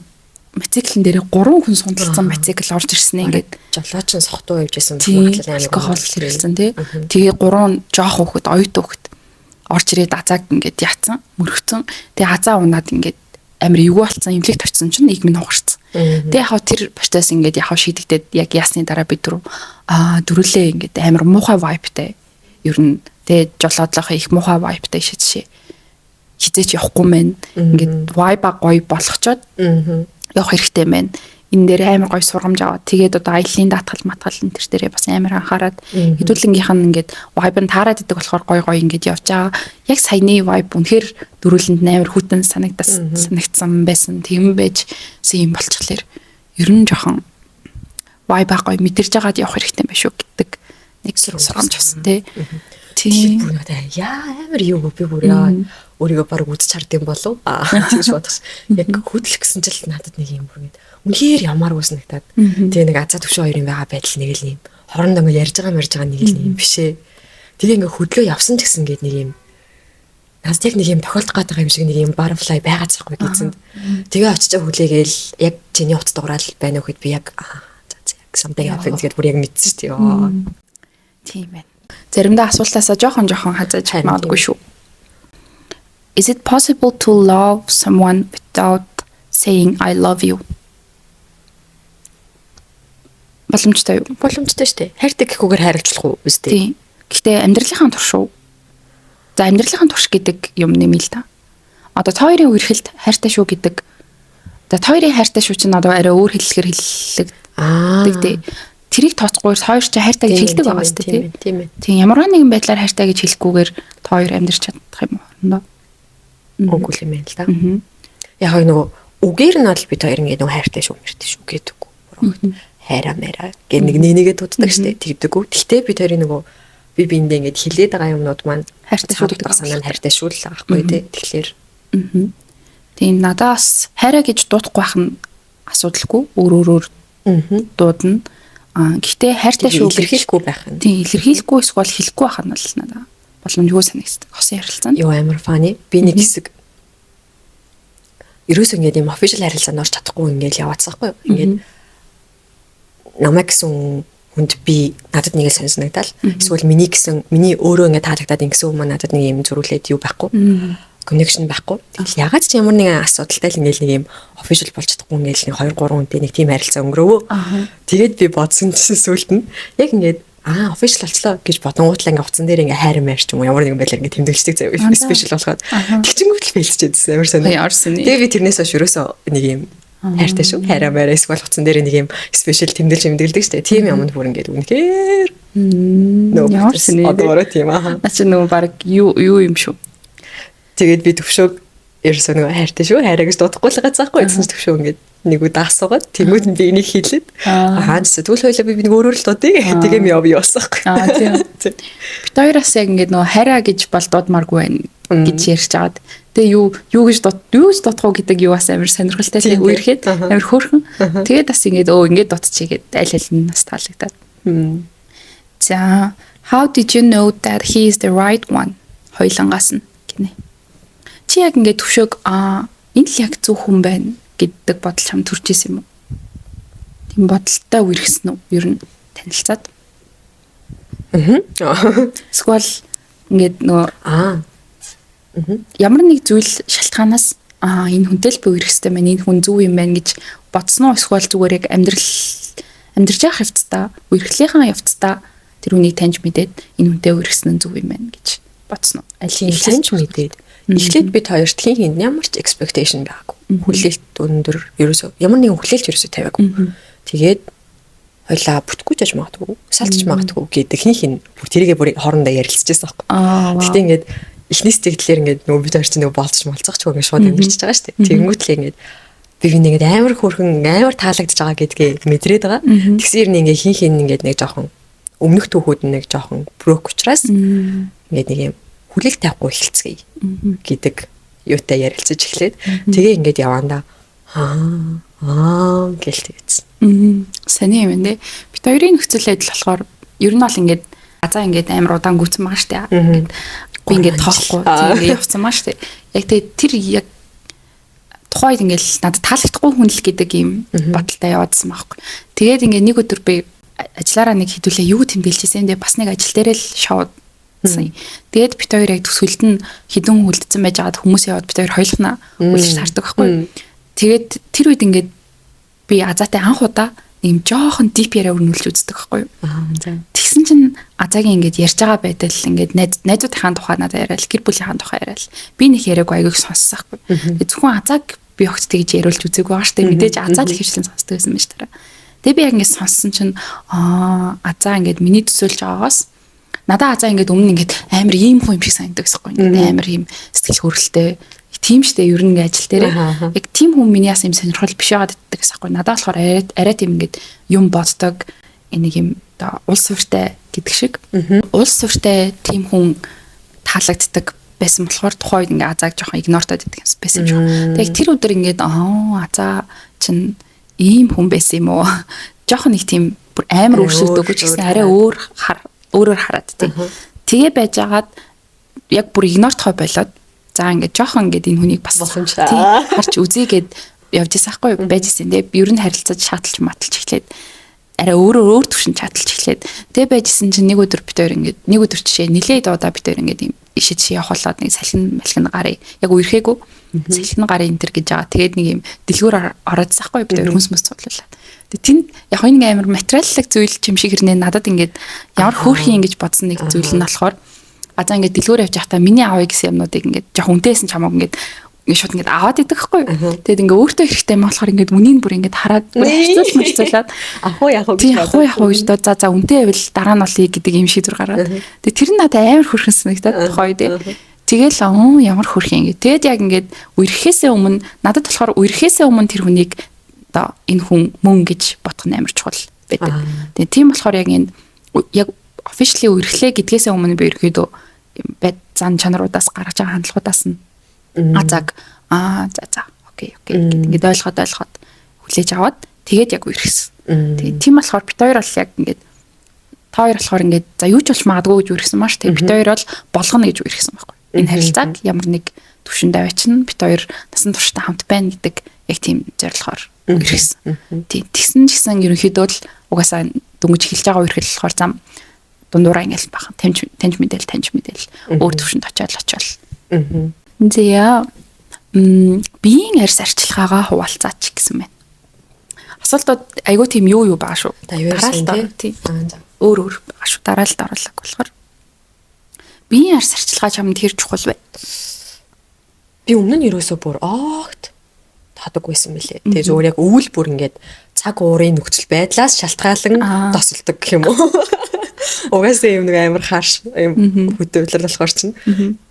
мотоциклэн дээр 3 хүн сундалцсан мотоцикл орж ирсэн ингээд жолооч нь сохтуу явж исэн магадлал амар алкогол хэрэглэсэн тий. Тэгээ 3 жоох хүүхэд оюут хүүхэд орж ирээд Азааг ингээд яатсан, мөрөгцөн. Тэгээ Азаа унаад ингээд амар эвгүй болсон, эмнэлэгт очисон чинь нэг минь хугарсан. Тэгээ яг тэр процесс ингээд яг шийдэгдээд яг яасны дараа бид дөрөв дөрүлээ ингээд амар муухай vibe-тай ер нь тэгээ жолоодлохоо их муухай vibe-тай шийдшээ. Хизээч явахгүй мэн. Ингээд vibe-а гоё болгочоод явах хэрэгтэй мэн. Энэ дээр амар гоё сургамж аваад тэгээд одоо аяллаа даатгал матгал энэ төр дээрээ бас амар анхаарад хэдүүлэнгийнх нь ингээд vibe нь таарад идэг болохоор гоё гоё ингээд явж байгаа. Яг саяны vibe үнэхээр дөрүлэнд амар хүтэн санагдсан байсан. Тийм байж юм болчихлоор ер нь жоохон Vibe аа гоё мэдэрж байгаад явах хэрэгтэй юм байна шүү гэдэг нэг сургамж авсан тий. Тийм. Бүр надад яа амар юу би бүр яа өөрийгөө баг үзэж хардсан болов аа тэгж бодох. Яг хөдлөх гэсэн чил надад нэг юм бүр ингэ үнэхээр ямааргүй санагтаад. Тэгээ нэг азаа төвшөө хоёрын байгаа байдал нэг л юм. Хорондоо ингэ ярьж байгаа марж байгаа нэг л юм бишээ. Тэгээ ингээ хөдлөө явсан ч гэсэн ингээд нэг юм надад яг нэг юм тохиолдох гээд байгаа юм шиг нэг юм butterfly байгаа цахгүй гэзэнд. Тэгээ очиж хүлээгээл яг чиний утас дуграал байна уу гэхэд би яг аа за яг something happened гэдээ бүр яг мэдсэн шүү дээ. Тийм байна. Заримдаа асуултаасаа жоохон жоохон хазаж магадгүй шүү. Is it possible to love someone without saying I love you? Боломжтой юу? Боломжтой шүү дээ. Хайртай гэхүүгээр хайрлах уу үстэй. Тийм. Гэхдээ амьдралынхаа турш уу? За, амьдралынхаа турш гэдэг юм нэмээ л та. Одоо та хоёрын үерхэлд хайртай шүү гэдэг. За, та хоёрын хайртай шүү чинь одоо арай өөр хэллэгээр хэллэгдэг тий. Тэрийг тооцохгүй хоёр чинь хайртай гэж хэлдэг байгаа сте тий. Тийм ээ. Тийм, ямар нэгэн байдлаар хайртай гэж хэлэхгүйгээр та хоёр амьдрч чадах юм уу? Үгүй юм байна л да. Яг нөгөө үгээр нь бол бид хоёр ингээд нөгөө хайртай шүү мэртэй шүү гэдэггүй. Хайраа мэраа гэх нэг нэг нэгэ дууддаг штэ, тэгдэггүй. Тэгтээ бид хоёрын нөгөө би биэндээ ингээд хилээд байгаа юмнууд маань хайртай шүү гэдэг санаа нь хайртай шүү л байгаа байхгүй тий. Тэгэхээр Тийм, надаас хайраа гэж дуудахгүй байх нь асуудалгүй, өөр өөрөөр дуудана. Аа, гэхдээ хайртай шүү илэрхийлэхгүй байх нь. Тийм, илэрхийлэхгүй эсвэл хэлэхгүй байх нь бол надаа боломжгүй санагддаг. Хосын харилцаанд. Юу амар funny. Би нэг хэсэг ерөөсөө ингээд юм official харилцаанд орч чадахгүй ингээд яваадсан байхгүй юу? Ингээд намайг гэсэн хүнд би надад нэг л сонь санагдал. Эсвэл миний гэсэн миний өөрөө ингээд таалагдаад ингэсэн хүмүүс надад нэг юм зөрүүлээд юу байхгүй. Connection байхгүй. Тэгэл ягаад ч ямар нэгэн асуудалтай л ингээд нэг юм official болж чадахгүй ингээд нэг 2 3 хүнтэй нэг тийм харилцаа өнгөрөвөө. Тэгээд би бодсон чинь сүулт нь яг ингээд аа official болчлоо гэж бодонгуутлаа ингээ утсан дээр ингээ хайр маяр ч юм уу ямар нэгэн байдлаар ингээ тэмдэглэдэг заяа special болоход тэгчингүүт л fail чээдсэн, амар сонио. Тэгээ би тэрнээс хойш ерөөсөө нэг юм хайртай шүү, хайраа маяр эсвэл утсан дээр нэг юм special тэмдэглэж тэмдэглэдэг штэ. Тийм юмд бүр ингээд үнэхээр Ямар сонио. Одоо тийм аа. Наа чи нөгөө баг юу юу юм шүү. Тэгээд би төвшөөг ерөөсөө нөгөө хайртай шүү, хайраа гэж дуудахгүй л гацаахгүй гэсэн чинь төвшөө ингээд нэг удаа асуугаад тэнгууд нь би энийг хэлээд аа тэгвэл хоёлаа би нэг өөрөөр л дуудъя. Тэгээ ми яв явсан байхгүй. Аа, тийм. Бит хоёроос яг ингээд нөгөө хайраа гэж бол дуудмааргүй байна гэж ярьж агаад. Тэгээ юу юу гэж дууд юу гэж дуудах уу гэдэг юу бас амар сонирхолтой тийм үерхэд амар хөөрхөн. Тэгээд бас ингээд өө ингээд дуудчихъя гэд аль аль нь бас таалагдаад. За, how did you know that he is the right one? Хоёлангаас нь гинэ. Чи яг ингээд төвшөөг аа энэ л яг зөв хүн байна гэдэг бодол чам төрж исэн юм уу? Тийм бодолтой үерхсэн үү? Ер нь танилцаад. Аа. Эсвэл ингээд нөгөө ямар нэг зүйл шалтгаанаас аа энэ хүнтэй л би үерхэх хэрэгтэй байна, энэ хүн зөв юм байна гэж бодсон уу? Эсвэл зүгээр яг амьдрал амьдарч явах явцдаа, үерхлийнхаа явцдаа тэр хүнийг таньж мэдээд энэ хүнтэй үерхсэн нь зөв юм байна гэж бодсон уу? Аль таньж мэдээд. Эхлээд бид хоёрт хин хин ямар ч expectation байгаагүй. Хүлээлт өндөр ерөөсөө ямар нэгэн хүлээлт ерөөсөө тавиагүй. Тэгээд хоёлаа бүтггүй ч аж магадгүй, салцж магадгүй гэдэг хин хин бүр тэрийгэ бүр хоорондоо ярилцчихсан байхгүй. Гэтэ ингээд эхний сэтгэлээр ингээд нөгөө бид хоёр чинь нөгөө болцож молцох ч ингээд шууд амьдарч байгаа шүү дээ. Тэнгүүт л ингээд би би ингээд амар хөөрхөн амар таалагдж байгаа гэдгээ мэдрээд байгаа. Тэгсэн юм ингээд хин хин ингээд нэг жоохон өмнөх түүхүүд нь нэг жоохон broke учраас ингээд нэг юм хүлээлт тавихгүй эхэлцгээе гэдэг юутай ярилцаж эхлээд тэгээ ингээд явандаа аа аа гэл тэгсэн. Сони юм байна те. Бит хоёрын нөхцөл байдал болохоор ер нь бол ингээд азаа ингээд амар удаан гүцэн байгаа штэ. Ингээд би ингээд тоохгүй тийм ингээд явцсан маа штэ. Яг тэгээ тэр яг тухайд ингээд надад таалагдахгүй хүн л гэдэг ийм бодолтой яваадсан байхгүй. Тэгээд ингээд нэг өдөр би ажиллаараа нэг хідүүлээ юу тэмдэглэжсэн юм бэ? Бас нэг ажил дээр л шоуд. Тэгээд бит хоёр яг төсөлд нь хідэн үлдсэн байж байгаад хүмүүс яваад бит хоёр хоёулахна үлдэж таардаг байхгүй. Тэгээд тэр үед ингээд би азаатай анх удаа нэг юм жоохон deep яриа өрнүүлж үздэг байхгүй юу. Тэгсэн чинь азаагийн ингээд ярьж байгаа байдал ингээд найзуудынхаа тухай надад яриад, гэр бүлийнхаа тухай яриад. Би нэг яриаг айгүйг сонссон байхгүй. Тэгээд зөвхөн азааг би огт тэгж яриулж үзээгүй байгаа штэ. Мэдээж азаа л хөвчлэн сонсдог байсан байж тараа. Тэгээд би яг ингээд сонссон чинь аа азаа ингээд миний төсөөлж байгаагаас надаа азаа ингээд өмнө ингээд амар ийм хүн юм шиг санагддаг гэсэн юм. Ингээд амар ийм сэтгэл хөдлөлтэй Тийм штэ ер нь ингээ ажил дээр яг тийм хүн миний бас юм сонирхол биш байгаад байдаг гэсэн аахгүй. Надад болохоор арай тийм ингээд юм боддог, нэг юм одоо улс суурьтай гэдэг шиг. Улс суурьтай тийм хүн таалагддаг байсан болохоор тухайн үед ингээ Азааг жоохон ignore тоод байдаг юм байсан юм шиг. Тэгээд тэр өдөр ингээд Азаа чинь ийм хүн байсан юм уу? Жоохон нэг тийм бүр амар өөрчлөгдөөгүй ч гэсэн арай өөр өөрөөр хараад тий. Тэгээ байжгаад яг бүр ignore тохой болоод за ингээд жоохон ингээд энэ хүнийг бас харж үзье гэд явж байсан хгүй байж исэн. Тэгээ ер нь харилцаж шааталж маталж эхлээд арай өөр өөр төвшин чаталж эхлээд тэгээ байжсэн чинь нэг өдөр бид хоёр ингээд нэг өдөр жишээ нилээд удаа бид хоёр ингээд юм ишээ тишээ явах болоод нэг салхин малхин гарыг яг үерхээгүй салхин гарын энэ төр гэж байгаа. Тэгээд нэг юм дэлгүүр ороодсан хгүй бид хоёр хүнс мөс цуглуулад. Тэгээд тэнд яг энэ амар материаллык зүйл юм шиг хэрнээ надад ингээд ямар хөөрхөн ингэж бодсон нэг зүйл нь болохоор а за ингээд дэлгүүр явж байхдаа миний авъя гэсэн юмнуудыг ингээд жоох үнэтэйсэн ч хамаагүй ингээд ингээд шууд ингээд аваад идэх байхгүй. Тэгээд ингээд өөртөө хэрэгтэй юм болохоор ингээд үнийг бүр ингээд хараад бүр харьцуул мэрцүүлээд ах уу яах уу гэж ах уу яах уу гэж за за үнэтэй байвал дараа нь олъё гэдэг юм шийдвэр гаргаад. Тэгээд тэр нь надад амар хөөрхөн санагдаад тухай тий. Тэгэл ямар хөөрхөн ингээд. Тэгээд яг ингээд үерхээсээ өмнө надад болохоор үерхээсээ өмнө тэр хүнийг одоо энэ хүн мөн гэж бодох нь амар чухал байдаг. Тэгээд тийм болохоор яг энэ яг officially үерхлээ гэдгээсээ өмнө би ерөөдөө байд зан чанаруудаас гаргаж байгаа хандлагуудаас нь Азаг за за окей гэд ингээд ойлгоод хүлээж аваад тэгээд яг үерхсэн. Тэгээд тийм болохоор бит хоёр бол яг ингээд та хоёр болохоор ингээд за юу ч болж магадгүй гэж үерхсэн маш. Тэгээд бит хоёр бол болгоно гэж үерхсэн байхгүй. Энэ харилцааг ямар нэг төвшөнд аваачин бит хоёр насан туршдаа хамт байна гэдэг яг тийм зорилгоор үерхсэн. Тийм тэгсэн ч гэсэн ерөнхийдөө л угаасаа дөнгөж эхэлж байгаа үерхэл болохоор зам дундуураа ингээл бахан таньж мэдэл өөр төвшөнд очиод очиод. Зя биеийн арьс арчилгаагаа хуваалцаач гэсэн байна. Асуултууд айгүй тийм юу байгаа шүү. Дараалал тийм. Өөр өөр байгаа шүү. Дараалал оруулаг болохоор. Биеийн арьс арчилгаа чамд хэр чухал вэ? Би өмнө нь ерөөсөө бүр огт таадаг байсан мөлий. Тэгээ зөвөр яг өвөл бүр ингээд цаг уурын нөхцөл байдлаас шалтгаалan тосолдог гэх юм уу. Угаасаа юм нэг амар харш юм хөтөлбөр болохоор чинь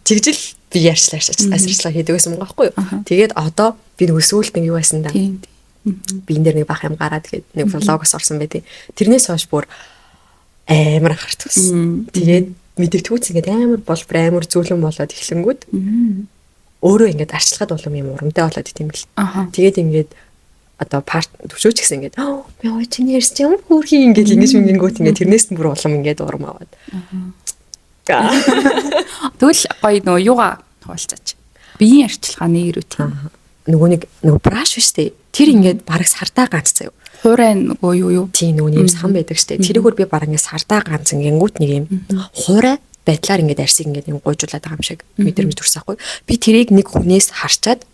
тэгжил би ярьчлаа арчлаа хийдэг байсан байгаа байхгүй юу. Тэгээд одоо би нөгөө сүүлд нэг юу байсан да. Би энэ дээр нэг бах юм гараад тэгээд нэг влогоос орсон байдیں۔ Тэрнээс хойш бүр амар анхаарч байсан. Тэгээд мэдэгдэхүүц ингээд амар болбор амар зөөлөн болоод эхлэнгүүд өөрөө ингээд арчилгаад улам юм урамтай болоод идэм бэл. Тэгээд ингээд одоо парт төвшөөч гэсэн ингээд би ой чиний ярьс чи ямар хөөрхий ингээд ингэж мингэнгүүт ингээд тэрнээс нь бүр улам ингээд урам аваад. Тэгвэл гоё нөгөө юугаа хуваалцаач. Биеийн арчилгааны рутин. Нөгөө нэг нөгөө браш биш үү? Тэр ингээд бараг сардаа ганц заяа. Хуурай нөгөө юу? Тийм нөгөө юм сан байдаг штэ. Тэрүүгээр би бараг ингээд сардаа ганц ингэнгүүт нэг юм хуурай байдлаар ингээд арсыг ингээд юм гуйжуулаад байгаа юм шиг мэдрэмж төрсөн аахгүй. Би тэрийг нэг хүнээс харчаад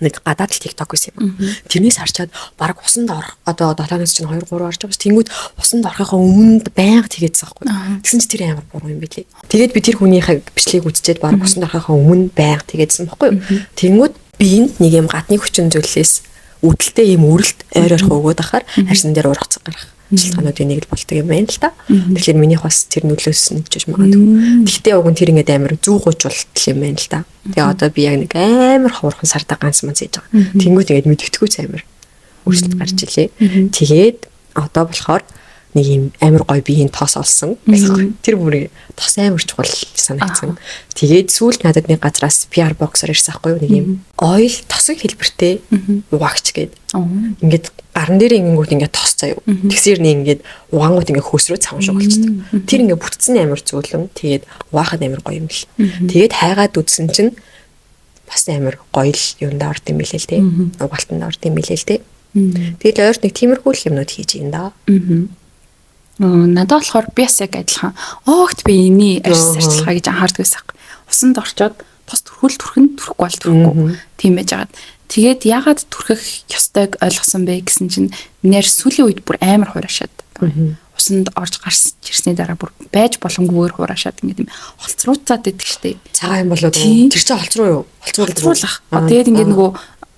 нэг гадаад л TikTok байсан юм. Тэрнээс харчаад бараг усанд орох одоо долоонос чинь 2 3 орж байгаа ш. Тэнгүүд усанд орохынхоо өмнө байнга тэгээдсэн аахгүй. Тэгсэн чи тэр амар буруу юм билээ. Тэгээд би тэр хүнийхээ бичлэгийг үзчихэд бараг усанд орохынхоо өмнө байнга тэгээдсэн байхгүй. Тэнгүүд би энд нэг юм гадны хүчин зүйлээс үүдэлтэй юм үрэлт ойр ойрхон өгөөд ахаар арьсан дээр ургацсан гарах шалтгаануудын нэг л болдог юм байна л та. Тэгэхээр минийх бас тэр нөлөөсөн гэж магадгүй. Гэхдээ уг нь тэр ингээд амар зүү гуйжуулт юм байна л та. Тэгээ одоо би яг нэг амар ховорхон сардаа ганц манц хийж байгаа. Тэнгүүт ингээд мэдгэдэггүй амар өөрчлөлт гарч илээ. Тэгээд одоо болохоор нэг юм амар гоё биеийн тос олсон. Тэр бүр тос амар чухал санагдсан. Тэгээд сүүлд надад нэг газраас PR box-оор ирсэн аахгүй юу нэг юм oil тосын хэлбэртэй угаагч гээд. Ингээд гаран дээр ингэнгүүт ингээд тос заяа. Тэгсэр нэг ингээд угаангууд ингээд хөөсрөө цам шиг болчдөг. Тэр ингээд бүтцэн амар зөөлөн. Тэгээд угаахад амар гоё юм л. Тэгээд хайгаад үзсэн чинь бас амар гоё л юундаа орд юм билээ л те. Угаалтанд орд юм билээ л те. Тэгээд ойрт нэг тиймэрхүү л юмнууд хийж юм да. Надад болохоор би бас яг адилхан. Огт би энэний арьс арчилгаа гэж анхаардаг байсан. Усанд орчоод тос түрхүүл түрхэн түрхгүй бол түрхгүй. Тийм байж байгаад. Тэгээд яагаад түрхэх ёстойг ойлгосон бэ гэсэн чинь миний арьс сүүлийн үед бүр амар хуурашаад. Усанд орж гарч ирсний дараа бүр байж боломгүйгээр хуурашаад ингээд юм холцрууцаад идэг штеп. Цагаан юм болоод тэр чинь холцруу юу? Холцруулах. Тэгээд ингээд нөгөө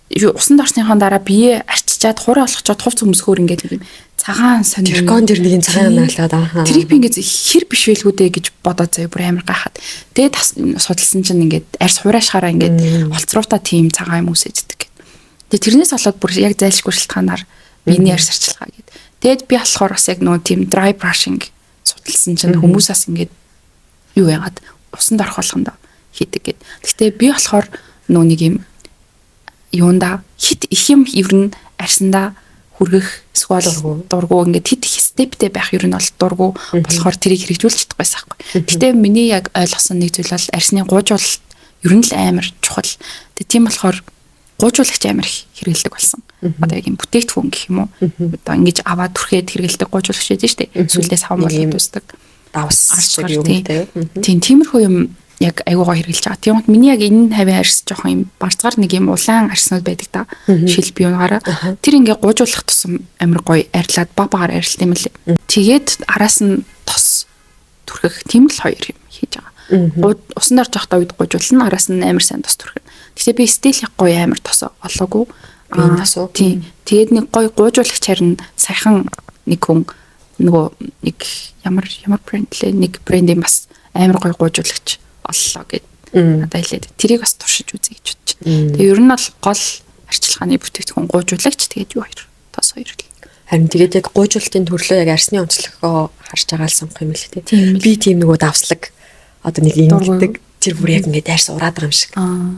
Усанд орсныхон дараа бие арчичаад хураа олгочоод хувц өмсгөөр ингээд нэг юм цагаан сонир. Тэркон тэр нэг юм цагаан наалаад аа. Тэрийг би ингээд хэр биш байлгүй дээ гэж бодоод заяа бүр амар гайхаад. Тэгээд судалсан чинь ингээд арьс хураашгаараа ингээд олцруута тийм цагаан юм үсэждэг. Тэгээд тэрнээс болоод бүр яг зайлшгүй шалтгаанаар биений арьс арчилгаа гэд. Тэгээд би болохоор бас яг нөгөө тийм dry brushing судалсан чинь хүмүүс бас ингээд юу яагаад усанд орох болгонд хийдэг гэд. Гэхдээ би болохоор нөгөө нэг юм юунда хит их юм ер нь арьсандаа хүргэх эсвэл дургу ингээд хит их step тэй байх ер нь бол дургу болохоор тэрийг хэрэгжүүлж чадахгүй байсан байхгүй. Гэтэ миний яг ойлгосон нэг зүйл бол арьсны гуужуулалт ер нь л амар чухал. Тэгээ тийм болохоор гуужуулагч амар их хэрэгэлдэг болсон. Одоо яг юм бүтээгдэхүүн гэх юм уу. Одоо ингэж аваад түрхээд хэрэгэлдэг гуужуулагч байдаг шүү дээ. Сүлдээ саван болоод үүсдэг. Давс шиг юм те. Тийм, тиймэрхүү юм яг айгуу гоо хэрэглэж байгаа. Тийм миний яг энэ хавийн арьс жоохон юм барцгаар нэг юм улаан арьснууд байдаг та. Шил бие унаараа. Тэр ингээ гуужуулах тусам амар гоё арилаад баг багаар арилт юм лээ. Тэгээд араас нь тос түрхэх тийм л хоёр юм хийж байгаа. Усан орж явахдаа үед гуужуулна, араас нь амар сайн тос түрхэнэ. Гэхдээ би still яг гоё амар тос олоогүй. Аа тос уу? Тийм. Тэгээд нэг гоё гуужуулагч харин саяхан нэг хүн нөгөө нэг ямар ямар брэнд лээ нэг брендийн бас амар гоё гуужуулагч оллоо гэд надад хэлээд тэрийг бас туршиж үзье гэж бодож байна. Тэгээ ер нь бол гол арчилгааны бүтээгдэхүүн гуужуулагч тэгээд юу хоёр тос хоёр л. Харин тэгээд яг гуйжуулалтын төрлөө яг арсны онцлогоо харж байгаа л сонгох юм л тий. Би тийм нөгөө давслаг одоо нэг ингэдэг тэр бүр яг ингээд арьс ураад байгаа юм шиг.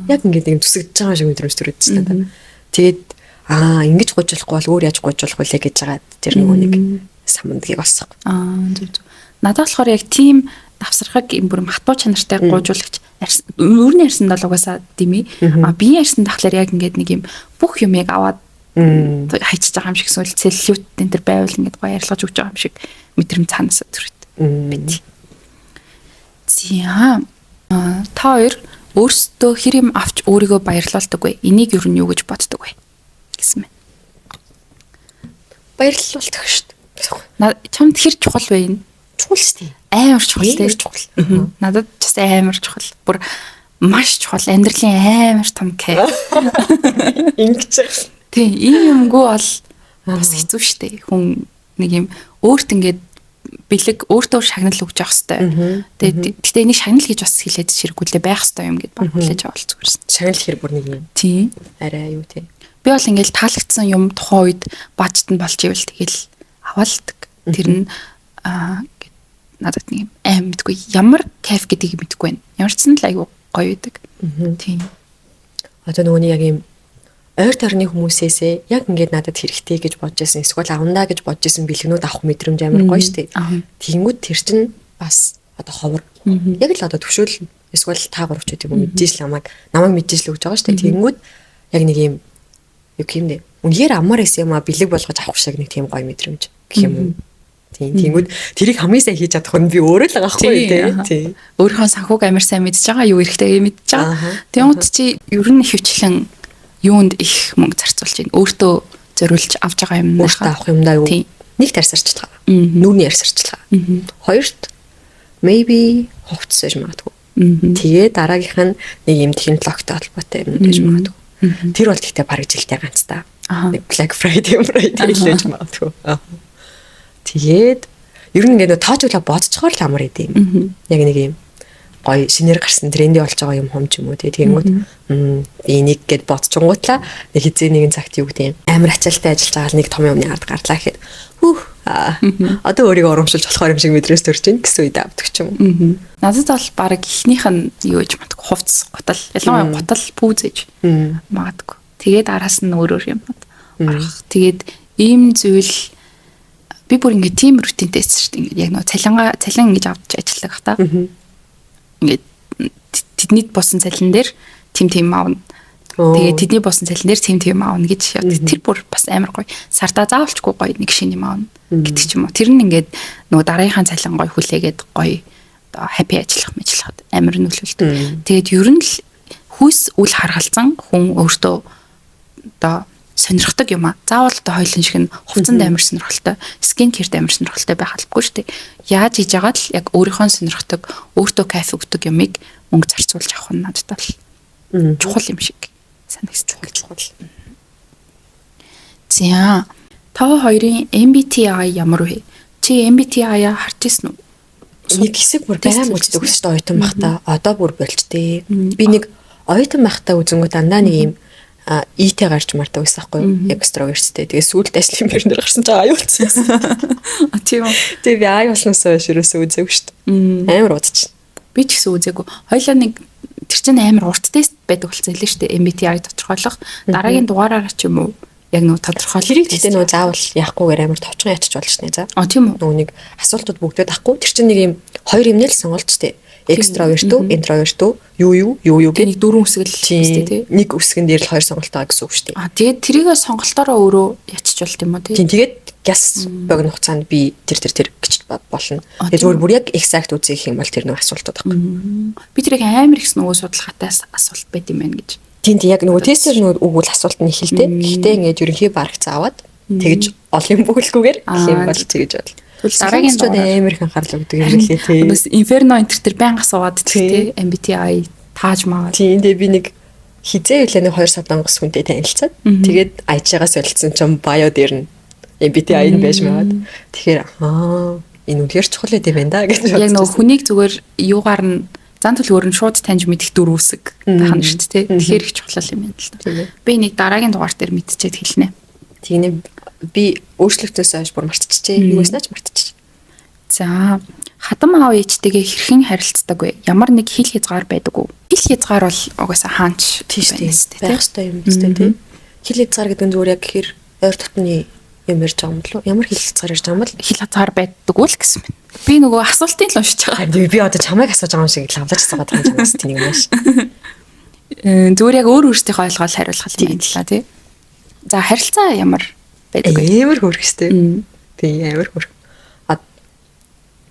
Яг ингээд нэг зүсэгдэж байгаа юм шиг мэдрэмж төрөөд чинь надад. Тэгээд аа ингэж гуйжуулахгүй бол өөр яаж гуйжуулах вүлээ гэж байгаа тэр нөгөө нэг самандгийг олсон. Аа зөв зөв. Надад болохоор яг тийм давсархаг юм бүр матуу чанартай гуйжуулагч арьс өөрний арьсанд бол угаасаа дими. А биеийн арьсанд болохоор яг ингээд нэг юм бүх юмыг аваад хайчиж байгаа юм шиг эсвэл целлюлит энэ төр байвал ингээд гоё арилгаж өгч байгаа юм шиг мэдрэмж цаанаас төрөд байт. За та хоёр өөрсдөө хэр юм авч өөрийгөө баярлуулдаг вэ? Энийг ер нь юу гэж боддог вэ? Гэсэн мэн. Баярлуулдаг шүү дээ. Чамд хэр чухал вэ энэ? Чухал шүү дээ. Амар чухал тийм. Чухал. Надад ч бас амар чухал. Бүр маш чухал. Амьдралын амар том кайф. Ингэж. Тийм, ийм юмгүй бол бас хэцүү шүү дээ. Хүн нэг юм өөрт ингээд бэлэг өөртөө шагнал өгч явах хэвээр. Тэгээд гэтээ энийг шагнал гэж бас хэлээд ширгүүлээ байх хэвээр юм гэд баг хүлээж авал зүгээрсэн. Шагнал хэр бүр нэг юм. Тийм. Арай юу тий. Би бол ингээд таалагдсан юм тухайн үед бажт нь болж ивэл тэгэл аваалдаг. Тэр нь аа надад нэг юм аим мэдгүй ямар кайф гэдгийг мэдгүй байна. Ямар ч сан л айгүй гоё байдаг. Тийм. Одоо нөгөөний яг юм ойр тойрны хүмүүсээсээ яг ингээд надад хэрэгтэй гэж бодож байсан эсвэл авандаа гэж бодож байсан бэлгнүүд авах мэдрэмж амар гоё штэ. Тэгэнгүүт тэр чинь бас одоо ховор. Яг л одоо төвшөөл эсвэл та гурав ч гэдэг юм мэдээж л намайг мэдээж л өгж байгаа штэ. Тэгэнгүүт яг нэг юм юу гэх юм бэ? Үнэхээр амар байсан юм а бэлэг болгож авах шиг нэг тийм гоё мэдрэмж гэх юм уу? Тийм. Тэнгүүд тэрийг хамгийн сайн хийж чадах нь би өөрөө л байгаа байхгүй тий. Тийм. Өөрийнхөө санхүүг амар сайн мэдж байгаа, юу эрэхтэйг мэдж байгаа. Тэнгүүд чи ер нь хөвчлэн юунд их мөнгө зарцуулж байна? Өөртөө зориулж авч байгаа юм өөртөө авах юмдаа юу? Нэгт арьс арчилгаа. Нүүрний арьс арчилгаа. Хоёрт maybe хувцас байж магадгүй. Тэгээ дараагийнх нь нэг юм технологитой холбоотой юм байж магадгүй. Тэр бол гэхдээ бараг жилдээ ганцтай. Нэг Black Friday Friday л байж магадгүй. Тэгээд ер нь ингээд тоочглоо бодцохоор л амар идэм. Яг нэг юм гоё шинээр гарсан тренди болж байгаа юм хом ч юм уу тий. Тэгэнгүүт энийг гэд бодчонгуутлаа нэг хизээ нэгэн цагт юу гэдэг юм амар ачаалтай ажиллаж байгаа л нэг том юмны ард гарлаа гэхэд хүүх одоо өөрийгөө урамшилж болохоор юм шиг мэдрээс төрж ийн гэсэн үед авдаг ч юм уу. Надад бол баг ихнийх нь юу гэж магадгүй хувцас гутал ялангуяа гутал пүүз гэж магадгүй. Тэгээд араас нь өөр өөр юмнууд орох. Тэгээд ийм зүйл би бүр ингээд тийм routine тэй байсан шүү дээ. Ингээд яг нөө цалин ингэж авч ажилладаг та. Ингээд тэднийд болсон цалин дээр тим аавна. Тэгээд тэдний болсон цалин дээр тим аавна гэж явдаг. Тэр бүр бас амар гоё. Сартаа заавалчгүй гоё нэг шинэ юм аавна гэдэг ч юм уу. Тэр нь ингээд нөгөө дараагийнхаа цалин гоё хүлээгээд гоё одоо happy ажиллах мэжлэхэд амар нөлөөлдөг. Тэгээд ер нь л хүйс үл харгалзан хүн өөртөө одоо сонирхдаг юм а. Заавал одоо хоёулын шиг нь хувцсанд амар сонирхолтой, skin care-д амар сонирхолтой байх албагүй шүү дээ. Яаж хийж байгаа л яг өөрийнхөө сонирхдаг, өөртөө кайф өгдөг юмыг мөнгө зарцуулж авах нь надад бол чухал юм шиг санагдчих. Чухал. За. Та хоёрын MBTI ямар вэ? Чи MBTI-а харж ирсэн үү? Нэг хэсэг бүр байнга үздэг өсөж оюутан байхдаа одоо бүр болчтэй. Би нэг оюутан байхдаа үзэнгүүт дандаа нэг юм ИТ гарч мардаг байсан байхгүй юу? Экстраверттэй. Тэгээ сүүлд ажлын байран дээр гарсан чинь аюулсан. А тийм үү. Тэгээ би ай болсноос хойш ерөөсөө үзээгүй шүү дээ. Амар удаж. Би ч гэсэн үзээгүй. Хоёлаа нэг тэр чинь амар урт тест байдаг болсон хэлээ шүү дээ. MBTI тодорхойлох. Дараагийн дугаараараа ч юм уу яг нөгөө тодорхойлох. Тэрийг гэхдээ нөгөө заавал яахгүйгээр амар товчхон ячиж болж шнэ за. А тийм үү. Нөгөө нэг асуултууд бүгдээд ахгүй. Тэр чинь нэг юм хоёр юмнэл сонголт шүү дээ. Экстраверт үү, интроверт үү, юу юу, юу юу гэх нэг дөрвөн үсэг л тийм тий. Нэг үсгэн дээр л хоёр сонголт байгаа гэсэн үг шүү дээ. А тэгээд тэрийг сонголтоороо өөрөө ячиж болт юм уу тий. Тийм тэгээд гяс богино хугацаанд би тэр тэр тэр гэж болно. Тэгээд зүгээр бүр яг exact үзэх юм бол тэр нэг асуултууд байхгүй. Би тэрийг амар их нөгөө судалгаатай асуулт байт юм байна гэж. Тийм тийм яг нөгөө тестээр нөгөө өгвөл асуулт нь ихэлтэй. Гэхдээ ингээд ерөнхий барагц аваад тэгж олон юм бүгэлгүйгээр гэх юм бол тэгж бодол. Тэгвэл дараагийн дугаар амар их анхаарал өгдөг юм билээ тий. Өнөөс Inferno энэ төр байнга асуугаад тий MBTI тааж маагаад. Тийм тэгээ би нэг хизээ үлээ нэг 2 сар дангас хүнтэй танилцаад тэгээд IG-аас солилцсон чинь bio дээр нь MBTI нь байж магад. Тэгэхээр аа энэ үнэхээр чухал юм байна да гэж бодсон. Яг нөгөө хүнийг зүгээр юугаар нь зан төлөвөөр нь шууд таньж мэдэх дөрв үсэг байх нь шүү дээ. Тэгэхээр их чухал юм байна л да. Би нэг дараагийн дугаар дээр мэдчихэд хэлнэ. Тэгнэ би өөрчлөгдсөөс хойш бүр мартчихжээ. Юу гэснээр ч мартчих. За хадам аав ээжтэйгээ хэрхэн харилцдаг вэ? Ямар нэг хил хязгаар байдаг уу? Хил хязгаар бол угаасаа хаач тийш тийм байх ёстой юм биз дээ тий. Хил хязгаар гэдэг нь зүгээр яг гэхээр ойр дотны юм ярьж байгаа юм болов уу? Ямар хил хязгаар ярьж байгаа юм бол? Хил хязгаар байдаг уу л гэсэн байна. Би нөгөө асуултыг л уншиж байгаа. Би одоо чамайг асууж байгаа юм шиг лавлаж асуугаад байгаа юм чамаас тийм юм ааш. Зүгээр яг өөр өөрсдийнхөө ойлгоод хариулах юм байна л та тий. За харилцаа ямар байдаг вэ? Амар хөөрхөн штэ. Тий амар хөөрхөн.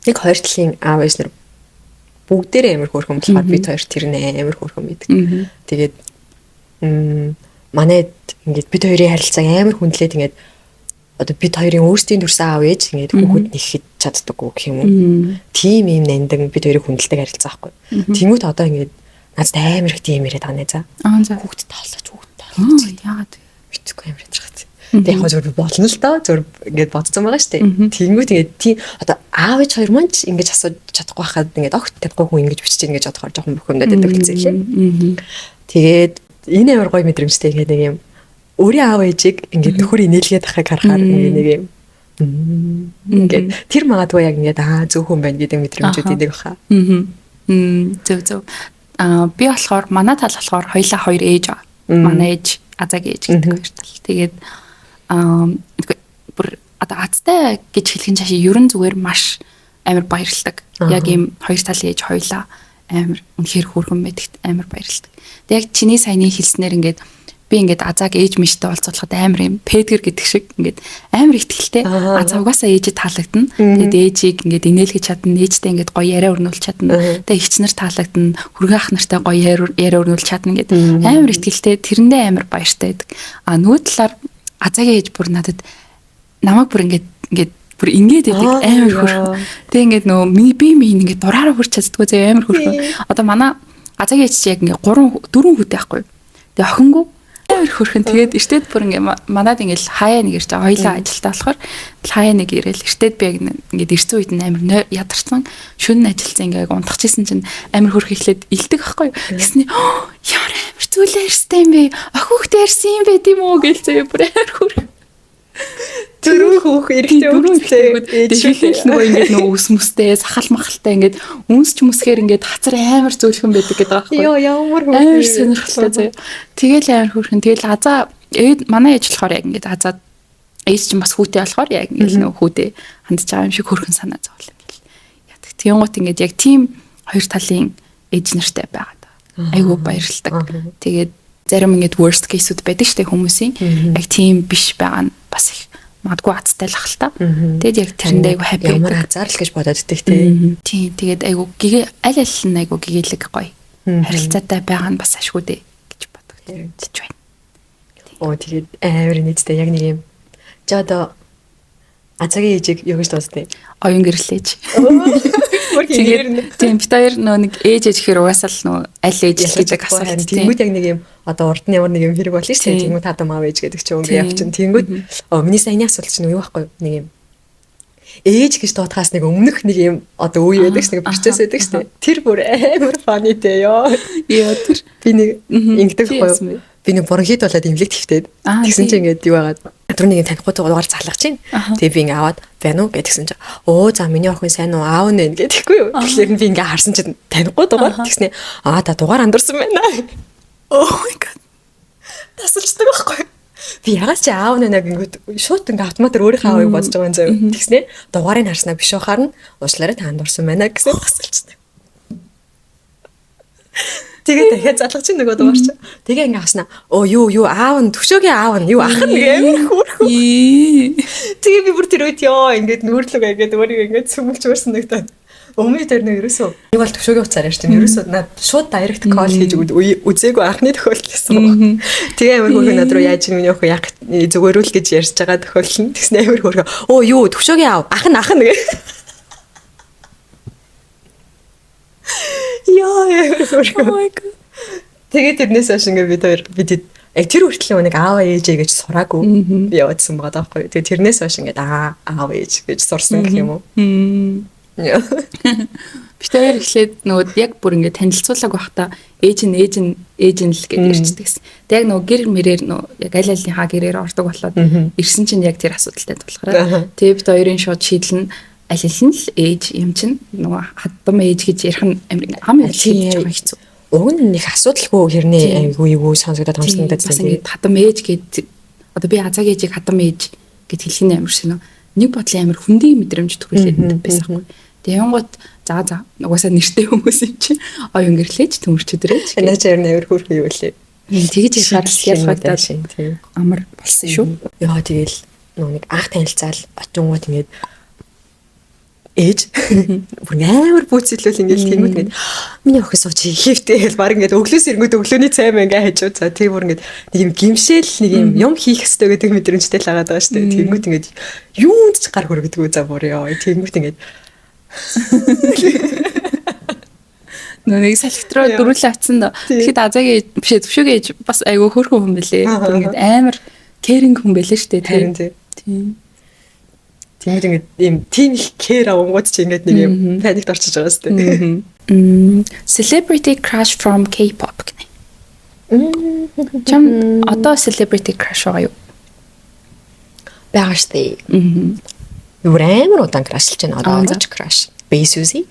Нэг хоёр талын аав ээж нар бүгдээрээ амар хөөрхөн болохоор бид хоёр тэр нь амар хөөрхөн байдаг. Тэгээд манайд ингээд бид хоёрын харилцааг амар хүндлээд ингээд одоо бид хоёрын өөрсдийн төрсэн аав ээж ингээд хүүхэд нэхэд чаддаггүй гэх юм уу. Тийм юм нандин бид хоёрыг хүндэлдэг харилцаа байхгүй. Тэнгүүт одоо ингээд надад амар их тийм яриад байгаа нэ за. Хүүхдэд таалаач хүүхдэд таалаач. Яагаад вэ? Мэдхгүй амар ярьж байгаа. Тэг яг зөв болно л доо зөв ингээд бодсон байгаа шүү дээ. Тэнгүүт ингээд тийм одоо аав ээж хоёр маань ч ингэж асууж чадахгүй байхад ингээд огт танихгүй хүн ингэж бичиж ингэж бодохоор жоохон бухимдаад байдаг гэсэн лээ. Тэгээд энэ амар гоё мэдрэмжтэй ингээд нэг юм өөрийн аав ээжийг ингээд нөхөр инээлгээд байхыг харахаар ингээд нэг юм ингээд тэр магадгүй яг ингээд аа зөв хүн байна гэдэг мэдрэмжүүд идэг баха. Зөв зөв. Аа би болохоор манай тал болохоор хоёлаа хоёр ээж аа. Манай ээж Азаг ээж гэдэг хоёр тал. Тэгээд бүр одоо азтай гэж хэлхэн чааш ерөн зүгээр маш амар баярлдаг. Яг ийм хоёр талын ээж хоёлаа амар үнэхээр хөөрхөн байдагт амар баярлдаг. Тэг яг чиний саяны хэлснээр ингээд би ингээд азааг ээж миштэй уулзуулахад амар юм пэдгэр гэдэг шиг ингээд амар ихтгэлтэй. Азаа угаасаа ээжид таалагдана. Тэгээд ээжийг ингээд инээлгэж чадна, ээжтэй ингээд гоё яриа өрнүүлж чадна. Тэгээд эгч нар таалагдана, хүргэн ах нартай гоё яриа өрнүүлж чадна гэд амар ихтгэлтэй, тэрэндээ амар баяртай байдаг. А нөгөө талаар азаагийн ээж бүр надад намайг бүр ингээд ингээд бүр ингээд байдаг амар хөрхөн. Тэг ингээд нөгөө миний би минь ингээд дураараа хүрч чаддгүй зэ амар хөрхөн. Одоо манай азаагийн ээж чи яг ингээд 3 4 хүүтэй байхгүй. Тэг охингүй амар хөрхөн. Тэгээд эртээд бүр ингээ манад ингээл хаяа нэг ирж байгаа. Хоёлаа ажилтаа болохоор хаяа нэг ирээл эртээд би яг ингээд ирсэн үед нь амар ядарсан шөнө ажилтсан ингээ унтахчихсан чинь амар хөрх эхлээд илдэг байхгүй юу. Тэгсний ямар амар зүйлээ ярьсан юм бэ? Охин хүүхдээ ярьсан юм бэ тийм үү гээл заяа бүр амар хөрх. Дөрөв хүүх эрэгтэй хүүхдээ ээж нөгөө ингээд нөгөө ус мүстэй сахал махалтай ингээд үнсч мүсгээр ингээд хацар амар зөөлхөн байдаг гэдэг байгаа байхгүй юу. Ямар хөөрхөн. Амар сонирхолтой заяа. Тэгэл амар хөөрхөн. Тэгэл азаа ээд манай ээж болохоор яг ингээд азаа ээж чинь бас хүүтэй болохоор яг ингээд нөгөө хүүдээ хандж байгаа юм шиг хөөрхөн санаа зовол ингээд яадаг. Тэнгуут ингээд яг тийм хоёр талын ээж нартай байгаа. Айгуу баярлалдаг. Тэгээд зарим ингээд worst case-үүд байдаг штэ хүмүүсийн. Яг тийм биш байгаа нь бас их магадгүй азтай л ах л та. Тэгээд яг тэрэндээ айгу happy ямар азар л гэж бодоод идэх тий. Тийм тэгээд айгу гэгээ аль аль нь айгу гээгэлэг гоё. Харилцаатай байгаа нь бас ашгүй дээ гэж бодогдож байна. Оо тэгээд амар нийтдээ яг нэг юм. Чи одоо азагийн ээжийг юу гэж дууддаг? Оюун гэрлээж. Тэгээд тийм бид хоёр нөө нэг ээж ээж гэхээр угаасаа л нөө аль ээж л гэдэг асуулт. Тэнгүүд яг нэг юм Одоо урд нь ямар нэг юм хэрэг болно шүү дээ. Тэнгүүд хадам аав ээж гэдэг чинь ингээ явчихна. Тэнгүүд миний саяны асуулт чинь юу байхгүй нэг юм ээж гэж дуудахаас нэг өмнөх нэг юм одоо үе байдаг ш, нэг процесс байдаг шүү дээ. Тэр бүр амар funny те ёо. Яа, тэр би нэг ингэдэг байхгүй юу? Би нэг бронхит болоод эмнэлэгт хэвтээд. Тэгсэн чинь ингээд юу яагаад тэр нэг танихгүй дугаар залгаж чинь. Тэгээ би ингээ аваад байна уу гэдгсэн чинь өө за, миний охин сайн уу, аав нэ гэдэхгүй юу. Тэгэхээр би ингээ харсан чинь танихгүй дугаар. Тэгснэ аа, та дугаар андуурсан байна. Oh my God. Тасалчдаг байхгүй. Би ягаад чи аав нэ гингүүт шууд ингээ автоматар өөрийнхөө аавыг бодож байгаа юм заяа. Тэгснэ дугаарыг харснаа биш байхаар нь уучлаарай, та андуурсан байна гэсэн тасалчдаг. Тэгээ дахиад залгаж чинь нөгөө дугаар чи. Тэгээ ингээ авснаа. Оо, юу аав нь, Төвшөөгийн аав нь юу, ах нь амар хөөрхөн. Тэгээ би бүр тэр үед ёо ингээд нүүрлэг ингээд өөрийгөө ингээд цөмөлж өөрсөн нэгтээ. Өмнө тэр нэг ерөөсөө нэг бол Төвшөөгийн утсаар ярьж чинь ерөөсөө над шууд direct call хийж үзээгүй анхны тохиолдол гэсэн баг. Тэгээ амар хөөрхөн над руу яаж миний охин яах зүгээрүүл гэж ярьж байгаа тохиолдол нь тэгсэн амар хөөрхөн. Оо, юу, Төвшөөгийн аав ах нь, ах нь гэх. Яа, амар хөөрхөн. Oh my God. Тэгээ тэрнээс хойш ингээ бид хоёр бид яг тэр хүртэл нэг аав ээжээ гэж сураагүй би яваадсан байгаа байхгүй. Тэгээ тэрнээс хойш ингээд аа, аав ээж гэж сурсан гэх юм уу. Бид хоёр эхлээд нөгөө яг бүр ингээд танилцуулаг байхдаа ээж нь, ээж нь, ээж нь л гэж ярьчихдаг гэсэн. Тэг яг нөгөө гэр мэрээр нөгөө яг аль алийнхаа гэрээр ордог болоод ирсэн чинь яг тэр асуудалтай тулгараад. Тэгээ бид хоёрын шууд шийдэл нь аль аль нь л ээж юм чинь нөгөө хадам ээж гэж ярих нь амар ам хэлж байгаа хэцүү. Уг нь нэг асуудалгүй хэрнээ айгүй юу сонсогдоод хамсагдаад. Бас ингээд хадам ээж гээд одоо би Азагийн ээжийг хадам ээж гэд хэлэх нь амар шинэ. Нэг бодлын амар хүндийн мэдрэмж төрүүлээд байсан байхгүй. Тэгээ янгууд за за, угаасаа нэртэй хүмүүс юм чинь оюун гэрлээж төмөрч өдрөөч. Наа чи амар хөөрхөн юу лээ. Тэгэж ярихаар ялгагдаад амар болсон шүү. Яа, тэгэл нөгөө нэг анх танилцаал очингууд ингээд ээж бүр амар бүүцэлүүл ингээд тэнгүүд ингээд миний охин сууч хийвтэй гэл баг ингээд өглөөс ирэнгүүт өглөөний цай мэн ингээд хажуу за тэг бүр ингээд нэг юм гимшээл, нэг юм юм хийх ёстой гэдэг мэдрэмжтэй л хагаад байгаа шүү дээ. Тэнгүүд ингээд юунд ч гар хүргэдэггүй, за бүр ёо тэнгүүд ингээд Нөө нэг салхитроо дөрүлээ авцсан доо. Тэгэхэд Азагийн биш ээ, Төвшөөгийн ээж бас айгүй хөөрхөн хүн бэлээ. Ингээд амар caring хүн бэлээ шүү дээ. Харин тий. Тийм. Тэнгүүд ингээд ийм тийм их care авангууд чи ингээд нэг юм panic т орчиж байгаа шүү дээ. Celebrity crush from K-pop гэнэ. Чам одоо celebrity crush байгаа юу? Байгаа шүү дээ. Бүр амар удаан crush лж байна. Одоо ч crush. Bae Suzy.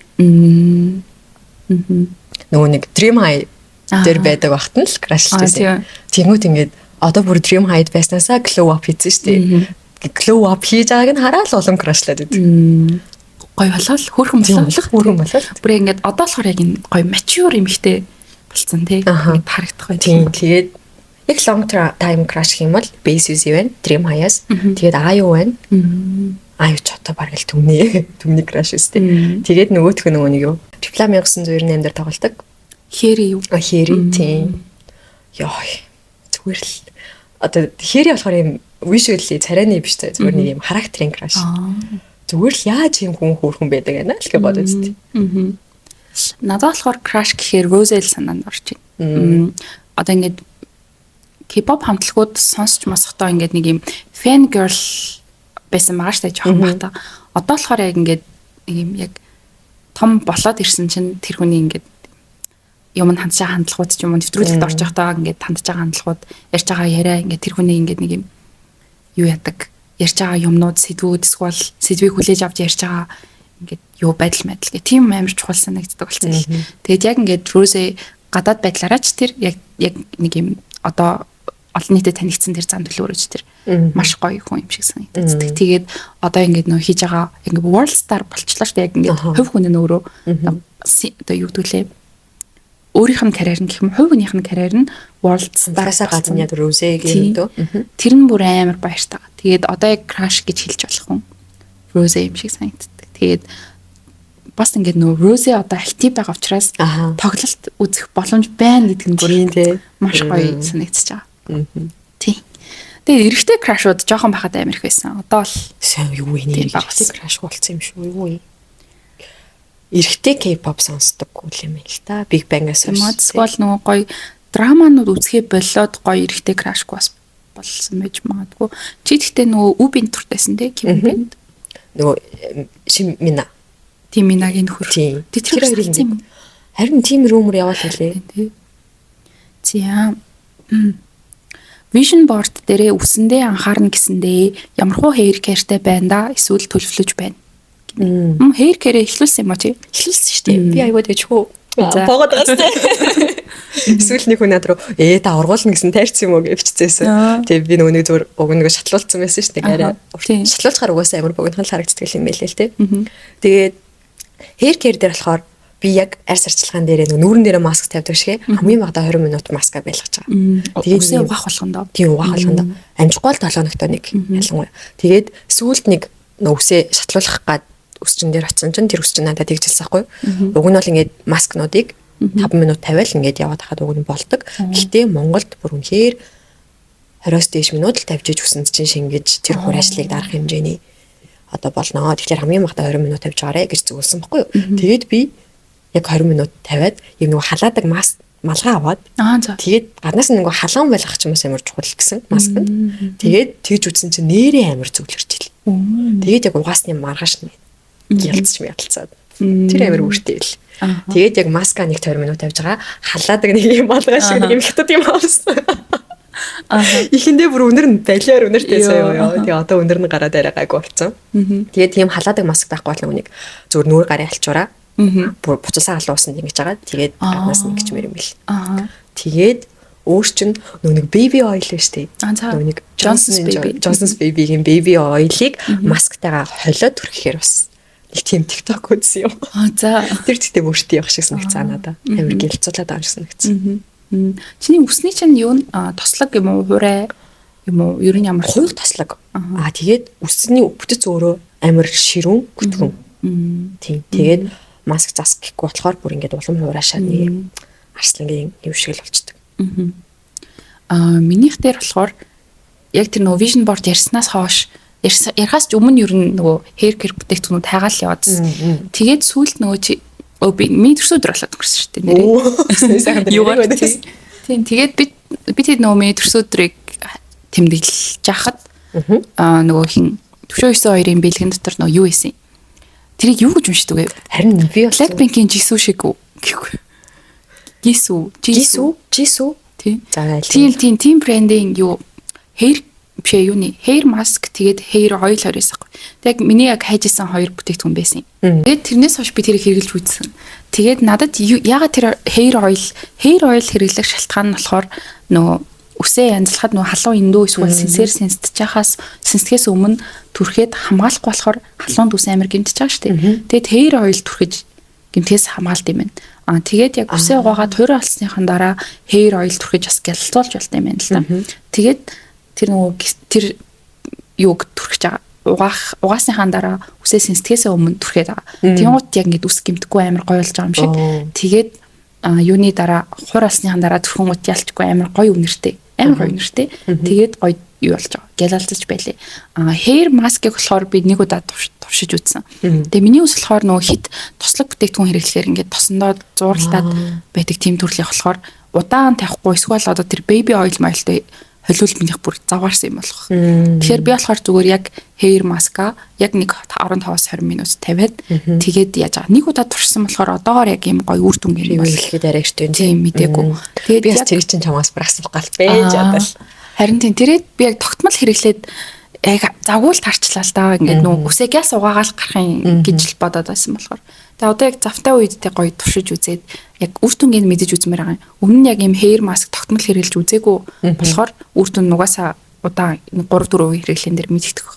Нөгөө нэг Dream High дээр байдаг багт нь л crush лж байсан. Тэнгүүд ингээд одоо бүр Dream High байснаасаа glow up хийсэн шүү дээ. Glow up хийж байгааг нь хараад л улам crush лаад байдаг. Гоё болоод хөөрхөн болоод. Хөөрхөн болоод. Бүр ингээд одоо болохоор яг энэ гоё mature эмэгтэй болсон тий. Ингээд харагдах бай. Тийм, тэгээд яг long time crush гэх юм бол Bae Suzy байна. Dream High-аас. Тэгээд IU байна. IU ч одоо бараг л түмний crush өстэй. Тэгээд нөгөөх нь нөгөө нэг юу? Reply 1998 дээр тоглолдог. Хэри юу? А, Хэри, тийм. Йой. Зүгээр л одоо Хэри болохоор юм visually царайны биш заа. Зүгээр нэг юм характерын crush. Зүгээр л яаж юм хүн хөөрхөн байдаг байна л гэж бодод зү. Надад болохоор crush гэхээр Rosé санаанд орж байна. Одоо ингээд K-pop хамтлагууд сонсч мосохдоо ингээд нэг юм fan girl байсан байгаа штэ, жоохон бата. Одоо болохоор яг ингээд нэг юм яг том болоод ирсэн чинь тэр хүний ингээд юм хандж байгаа хандлагууд ч юм уу, нэвтрүүлэгт орж байхдаа ингээд хандж байгаа хандлагууд, ярьж байгаа яриа, ингээд тэр хүний ингээд нэг юм юу яадаг, ярьж байгаа юмнууд, сэдвүүд эсвэл сэдвийг хүлээж авч ярьж байгаа ингээд юу байдал байдал гэх тийм амар чухал санагддаг болсон л. Тэгээд яг ингээд Rosé гадаад байдлаараа ч тэр яг яг нэг юм одоо олон нийтэд танигдсан тэр зан төлөөрөж тэр маш гоё хүн юм шиг санагддаг. Тэгээд одоо ингээд нөө хийж байгаа ингээд world star болчлоо шүү дээ. Яг ингээд хувь хүн нь өөрөө одоо юу гэдэг лээ, өөрийнх нь карьер нь гэх юм, хувь хүнийх нь карьер нь world star-аас гадна яг Rosé гэх юм дөө. Тэр нь бүр амар баяртай. Тэгээд одоо яг crush гэж хэлж болох хүн Rosé юм шиг санагддаг. Тэгээд бас ингээд нөө Rosé одоо active байгаа учраас тоглолт үзэх боломж байна гэдэг нь бүр маш гоё санагдчихж байгаа. Тийм. Тэгээ эрэгтэй crush ууд жоохон байхад амар их байсан. Одоо л сайн юу вэ нэр, эрэгтэй crush болсон юм шүү, юу вэ? Эрэгтэй K-pop сонсдоггүй юм л та. Big Bang-аас хойш. Эсвэл нөгөө гоё Драманууд үзэхээ болоод гоё эрэгтэй crush гүй бас болсон байж магадгүй. Чи тэгтээ нөгөө Үбин туртайсан тий Ким Үбинд. Нөгөө Шим Мина. Тийм Минагийн нөхөр. Тэр хоёрын юм. Харин тийм rumor яваал хэлээ. Тий. За. Vision board дээрээ үсэндээ анхаарна гэсэндээ ямархуу hair care-тэй байна да эсвэл төлөвлөж байна. Hair care эхлүүлсэн юм уу чи? Эхлүүлсэн шүү дээ. Би аягүй дэжхүү. Богоод байгаа сте. Эсвэл нэг хүн над руу та ургуулна гэсэн тайрсан юм уу гэж биччихсэн. Тэгээ би нөгөө нэг зүгээр уг нэг шатлуулсан байсан шүү дээ. Арай шатлуулчихаар угаасаа амар богинохон л харагддаг юм байлээ л те. Тэгээд hair care дээр болохоор би яг арьс арчилгаан дээрээ нөгөө нүүрэн дээрээ маск тавьдаг шиг хамгийн багадаа 20 минут маска байлгаж байгаа. Тэгээд үсээ угаах болгондоо. Тийм, угаах болгондоо. Амжихгүй л 7 хоногтой нэг ялангуяа. Тэгээд сүүлд нэг нөгөө үсээ шатлуулах гад үсчин дээр очисон чинь тэр үсчин надад тэгжилсэн байхгүй. Уг нь бол ингээд маскнуудыг 5 минут тавиал ингээд яваад хахад уг нь болдог. Гэхдээ Монголд бүр үнэхээр 20-оос дээш минут л тавьж иж үсэнд чинь шингэж тэр хураажлыг дарах хэмжээний одоо болно. Тэгэхээр хамгийн багадаа 20 минут тавьж байгаарэ гэж зөвлөсөн байхгүй юу. Тэгээд би яг 20 минут тавиад юм нөгөө халаадаг маск малгай аваад тэгээд гаднаас нь нөгөө халуун байлгах ч юм уу амар чухал гэсэн маск нь. Тэгээд тэгж үзсэн чинь нэрээ амар зөвлөрч ил. Тэгээд яг угаасны маргааш нь гялцч мялцаад. Тэр амар үртэй ил. Тэгээд яг маска нэг 20 минут тавьж байгаа. Халаадаг нэг юм малгай шиг нэг юм хятад юм авсан. Эхэндээ бүр үнэр нь балиар үнэртэй заяа ёо. Тэгээ одоо үнэр нь гараад арай гайгүй болсон. Тэгээд тийм халаадаг маск байхгүй бол нүг зүгээр нүүр гарын алчуураа бүр буцалсан халуун усанд ингэж байгаа. Тэгээд гаднаас нь ингэж мэр юм бэл. Тэгээд өөр чинь нөгөө нэг baby oil шүү дээ. Нөгөө нэг Johnson's Baby, Johnson's Baby-гийн baby oil-ыг масктайгаа холиод түрхэхээр бас нэг тийм TikTok үзсэн юм. За. Тэр тэгтээ мөртөө явах шиг санагцаа надаа. Амар гэлцүүлээд байгаа юм шиг санагцсан. Чиний үсний чинь юу тослог юм уу, хурай юм уу? Ер нь ямар хуйг тослог. Тэгээд үсний бүтэц өөрөө амар ширүүн, гүтгэн. Тийм. Тэгээд маск зас гэхгүй болохоор бүр ингээд улам хураашаад нэг арслангийн юм шиг л болчдөг. Минийх дээр болохоор яг тэр нөгөө vision board ярьснаас хойш ярихаас ч өмнө ер нь нөгөө hair care бүтээгдэхүүнүүд хайгаал яваадсэн. Тэгээд сүүлд нөгөө чи би миний төрсөн өдөр болоод өнгөрсөн шүү дээ нэрээ. Юугаар тийм тэгээд би тэд нөгөө миний төрсөн өдрийг тэмдэглэж яхад нөгөө хин төвшөө 9-2-ын бэлгэн дотор нөгөө юу исэн. Тэрийг юу гэж уншдаг вэ? Харин би Blackpink-ийн Jisoo шиг үү гэхгүй. Jisoo, Jisoo, Jisoo. Тийм. Тийм тийм брендийн юу hair биш юуны hair mask тэгээд hair oil хоёр байсан байхгүй. Тэг миний яг хайж исэн хоёр бүтээгдэхүүн байсан. Тэгээд тэрнээс хойш би тэрийг хэрэглэж үзсэн. Тэгээд надад ягаад тэр hair oil хэрэглэх шалтгаан нь болохоор нөгөө үсээ янзлахад нөгөө халуун эндүү эсвэл сенсээр сэнсдэж сэнсдгээс өмнө түрхэд хамгаалахгүй болохоор халуун дүс амар гэмтэж байгаа шүү дээ. Тэгээд hair oil түрхэж гэмтээс хамгаалд юм байна. Тэгээд яг үсээ угаагаад хуурай олсныхан дараа hair oil түрхэж бас гялалзуулж болт юм байна л та. Тэгээд тэр нөгөө тэр юуг түрхэж байгаа. Угаасныхаа дараа үсээ сэнсдгээсээ өмнө түрхээд байгаа. Тэнгуут яг ингээд үс гэмтэхгүй амар гоё болж байгаа юм шиг. Тэгээд юуны дараа хур олсныхаа дараа түрхэнгуут ялчгүй амар гоё үнэртэй. Амар гоё үнэртэй. Тэгээд гоё юу болж байгаа. Гялалзаж байлээ. Hair mask-ыг болохоор би нэг удаа туршиж үзсэн. Тэгээ миний ус болохоор нөгөө хит тослог бүтээгдэхүүн хэрэглэхээр ингээд тосондоо зууралтаад байдаг тийм төрлийн болохоор удаан тавихгүй эсвэл одоо тэр baby oil мойлтой холиул минийх бүр заваарсан юм болох. Тэгэхээр би болохоор зүгээр яг hair mask-а яг нэг 15-аас 20 минут тавиад тэгээд яаж байгаа. Нэг удаа туршсан болохоор одоогоор яг юм гоё үр дүн юм хэлэхэд арай эртээ. Тийм мдээгүй. Тэгээд би бас тэр чинь чамаас бүр асуух гал байж ядал. Харин тийм тэрээд би яг тогтмол хэрэглээд яг завгүй л тарчлаа л да. Ингээд нүү үсээ гяс угаагаал гарах юм гэж л бодоод байсан болохоор. Тэгээ одоо яг завтай үед те гоё туршиж үзээд яг үр дүнгийг мэдэж үзмээр байгаа юм. Өмнө нь яг ийм hair mask тогтмол хэрэглэж үзээгүй болохоор үр дүн нугасаа удаан 3-4 хэрэглэн дээр мэдэгдэх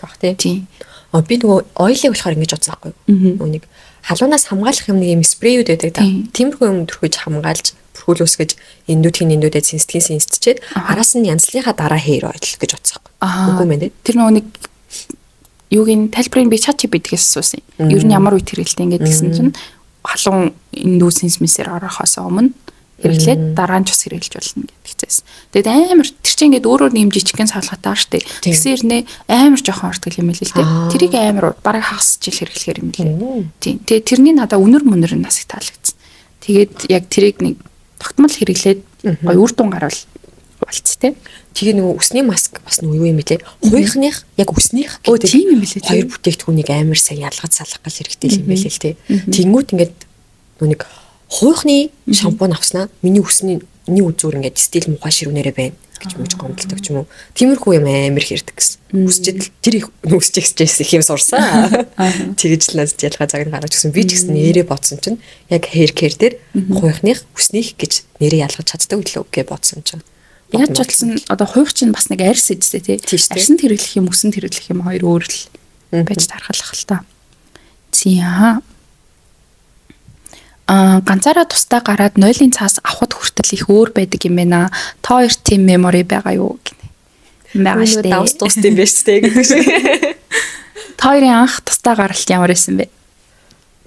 байх тий. Тийм. Би нөгөө oil-ыг болохоор ингэж бодсон байхгүй юу? Нөгөө нэг халуунаас хамгаалах юм нэг юм спрейүүд байдаг та. Тиймэрхүү юм түрхэж хамгаалж бүрхүүл үсгэж эндүүдхийн эндүүдэд сэнсдгийн сэнсдчихэд араас нь янзлынхаа дараа hair oil гэж бодсон байхгүй. Үгүй мэн дээ. Тэр нөгөө нэг юугийн тайлбарыг би ChatGPT-гээс асуусан. Ер нь ямар үед хэрэглэдэг ингээд гэсэн чинь халуун эндүү сэнс мэсээр орохоос өмнө хэрэглээд дараа нь ч бас хэрэглэж болно гэдэг хэвчээс. Тэгээд амар тэр чинь ингээд өөрөөр нэм жижигхэн савлгаатай шүү дээ. Тэгсэн хэрнээ амар жоохон ортгол юм лээ л дээ. Тэрийг амар бараг хагас жил хэрэглэхээр юм лээ. Тийм. Тэгээд тэрний надаа үнэр мүнэр нь бас их таалагдсан. Тэгээд яг тэрийг нэг тогтмол хэрэглээд Гоё үр дүн гарвал болц те. Тэгээ нөгөө үсний маск бас нөгөө юу юм бэлээ? Хуйхных яг үснийх гэдэг тийм юм бэлээ. Хоёр бүтээгдэхүүнийг амар сайн ялгаж салгах гал хэрэгтэй юм бэлээ л те. Тэнгүүт ингээд нөгөө нэг хуйхны шампунь авснаа миний үсний нэг үзүүр ингээд стил мухай ширүүнээрээ байна гэж мөж гомдолдог ч юм уу. Тиймэрхүү юм амар хэрдэг гэсэн. Үсчэд тэр их үсчээсээс их юм сурсан. Тэгэж л надад ялгаа цаг нь гаргаж өгсөн. Би ч гэсэн нэрээ бодсон чинь яг hair care дээр хуйхных үснийх гэж нэрээ ялгаж чаддаг үлээ гэж бодсон чинь. Яаж ч болсон одоо хуйх чинь бас нэг арьс эжтэй тий. Арьсанд хэрэглэх юм, үсэнд хэрэглэх юм хоёр өөр л байж тархалах л та. Зя. Ганцаараа тусдаа гараад нойлын цаас авахд хүртэл их өөр байдаг юм байна. Та хоёр team memory байгаа юу гинэ. Байгаа штэ. Давс тус тийм биш штэ гэдэг шиг. Та хоёрын анх тусдаа гаралт ямар байсан бэ?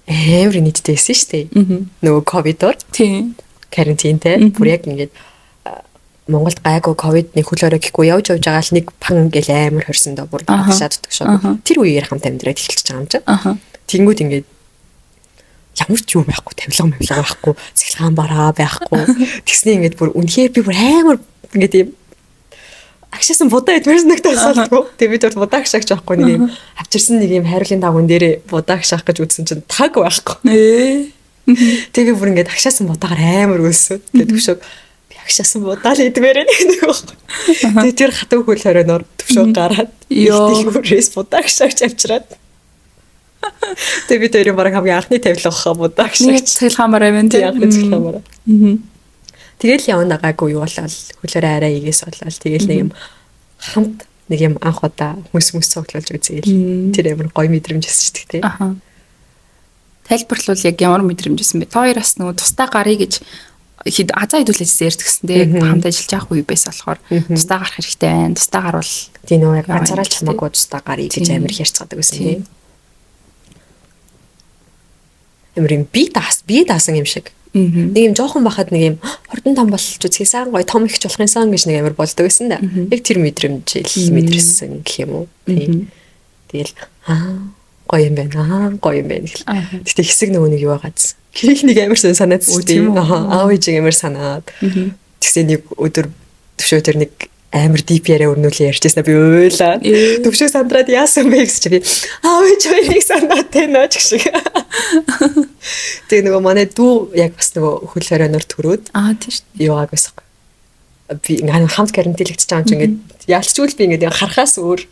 Амар нийтдээ байсан штэ. Нөгөө ковидор. Тийм. Карантинтэй. Бүр яг ингээд Монголд гайгүй ковид нэг хөл хорой гэхгүй явж байгаа л нэг пан гэл амар хорсон доо бүр багшаад төгшөө. Тэр үеэр хамт амьдраад эхэлчихэж байгаа юм чинь. Тэнгүүд ингээд ямар ч юм байхгүй, тавилга мавилга байхгүй, цэглэгаан бараа байхгүй. Тэгснээ ингээд бүр үнэхээр би бүр амар ингээд юм агшаасан будаа идмээр санагдсан. Тэгээ би тэр будаа агшаагч байхгүй нэг юм авчирсан нэг юм хайрлын дагуун дээрээ будаа агшаах гэж үзсэн чинь таг байхгүй. Тэгээ би бүр ингээд агшаасан будаагаар амар өлсөө. Тэгээ төвшөөг би агшаасан будаа л идмээр нэг байхгүй. Тэгээ тэр хатуу хөл хорионоор төвшөөг гараад дэлгүүрээс будаа агшаагч авчираад. Тэгээ би тэр бараг хамгийн анхны тавилга хаа будаа агшаагч. Цэглэгаан бараа юм тийм. Анхны цэглэгаан бараа. Тэгэл явна гайгүй юу болол хөлөөрөө арай игээс болол тэгэл нэг юм хамт нэг юм анх удаа хүнс мүс цуглуулж үзээл тэр амар гоё мэдрэмж өсч тий. Аха. Тайлбарлавал яг ямар мэдрэмж өссөн бэ? Та хоёр бас нөгөө тусдаа гарыг гэж хэд азаа хэдүүлээсээ ярьдгсэн тий. Хамт ажиллаж явах үе байсан болохоор тусдаа гарах хэрэгтэй байна. Тусдаа гарвал тий нөгөө яг ганцаараа ч хамаагүй тусдаа гарыг гэж амар их ярьцгаадаг байсан тий. Амар юм би даасан юм шиг. Нэг юм жоохон бахад нэг юм хурдан том болж үзхийсэн гоё том ихч болох юмсан гэж нэг амар болдог байсан да. Яг тэр мэдрэмжэл мэдрсэн гэх юм уу. Тэгэл гоё юм байна. Гоё юм байна гэл. Гэтэ хэсэг нөгөө нэг юу байгаадсэн. Гэрийнх нэг амар сэн санаадсан тийм. Аав ээжийг амар санаад. Тэгсэн нэг өдөр төвшөө тэр нэг амар дип яриа өрнүүлээ ярьжсэн би уйлаа. Төвшөө сандраад яасан бэ гэж би аав ээж хоёрыг санаад байна ч гэх шиг. Тэгээ нөгөө манай дүү яг бас нөгөө хөл хорионоор төрөөд тийм шүү дээ. Юугааг байсан. Би ингээд хамт карантинлэгдэж байгаа юм чи ингээд ялцчгүй би ингээд харахаас өөр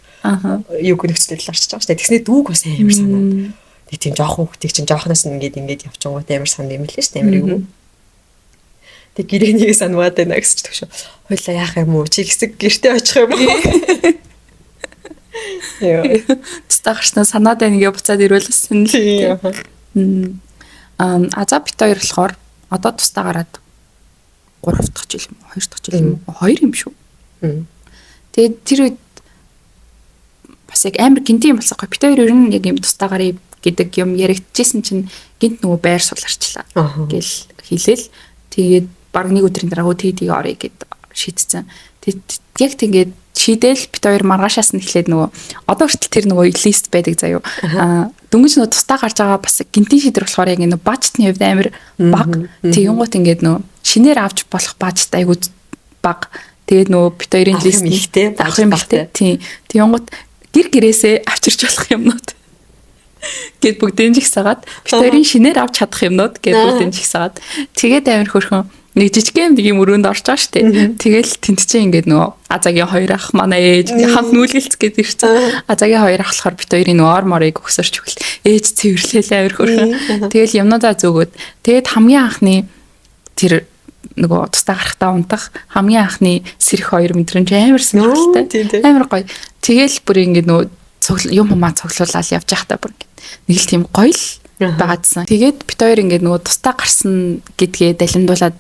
юуг нөхцөлд орчиж байгаа шүү дээ. Тэгснээ дүүг бас амар санаад. Тэг тийм жоохон хүүхдийг чинь жоохноос нь ингээд ингээд явчихгууд амар санд юм лээ шүү дээ. Амар юу. Тэг гэрээнийг санаад байна гэсэн чи төгшөө. Хойлоо яах юм уу? Чи хэсэг гэртээ очих юм уу? Яа. Тусдаа гарснаа санаад байна гэж буцаад ирвэл бас л. Азаа бит хоёр болохоор одоо тусдаа гараад 3 дахь жил юм уу? 2 дахь жил юм уу? 2 юм шүү. Тэгээд тэр үед бас яг амар гинти юм болсон. Бит хоёр ер нь яг юм тусдаа гарыг гэдэг юм яригдчихсэн чинь гинт нөгөө байр суларчлаа гэл хэлээл. Тэгээд баг нэг өдрийн дараа тэгээ орё гэд шийдсэн. Тэгээд яг тэгээд шийдэл бит хоёр маргаашаас нь эхлээд нөгөө одоо хүртэл тэр нөгөө лист байдаг заяо. Дөнгөж нөгөө тусдаа гарч байгаа бас гинтийн шийдвэр болохоор яг нөгөө бажтны хувьд амар бага. Тэгэнгუут ингээд нөгөө шинээр авч болох бажт айгуу бага. Тэгээд нөгөө бит хоёрын лист ихтэй авах юм ихтэй. Тийм. Тэгэнгуут гэр гэрээсээ авчирч болох юмнууд гэд бүгдийн жигсаагаад бит хоёрын шинээр авч чадах юмнууд гэд бүгдийн жигсаагаад тэгээд амар хөрхөн нэг жижигхэн нэг юм өрөөнд орж байгаа штэ. Тэгэл тэнд чинь ингээд нөгөө Азагийн хоёр ах манай ээж хамт нүүлгэлц гээд ирсэн. Азагийн хоёр ах болохоор бит хоёрын нөгөө ор морыг өгсөрч өгөл. Ээж цэвэрлээл амар хөрхөн. Тэгэл юмнуудаа зөөгөөд тэгээд хамгийн анхны тэр нөгөө тусдаа гарахтаа унтах хамгийн анхны сэрэх хоёр мэдрэмж амар сонирхолтой. Амар гоё. Тэгэл бүр ингээд нөгөө юм хумаа цуглуулаад явж байхдаа бүр ингээд нэг л тийм гоё л байгаадсан. Тэгээд бит хоёр ингээд нөгөө тусдаа гарсан гэдгээ далимдуулаад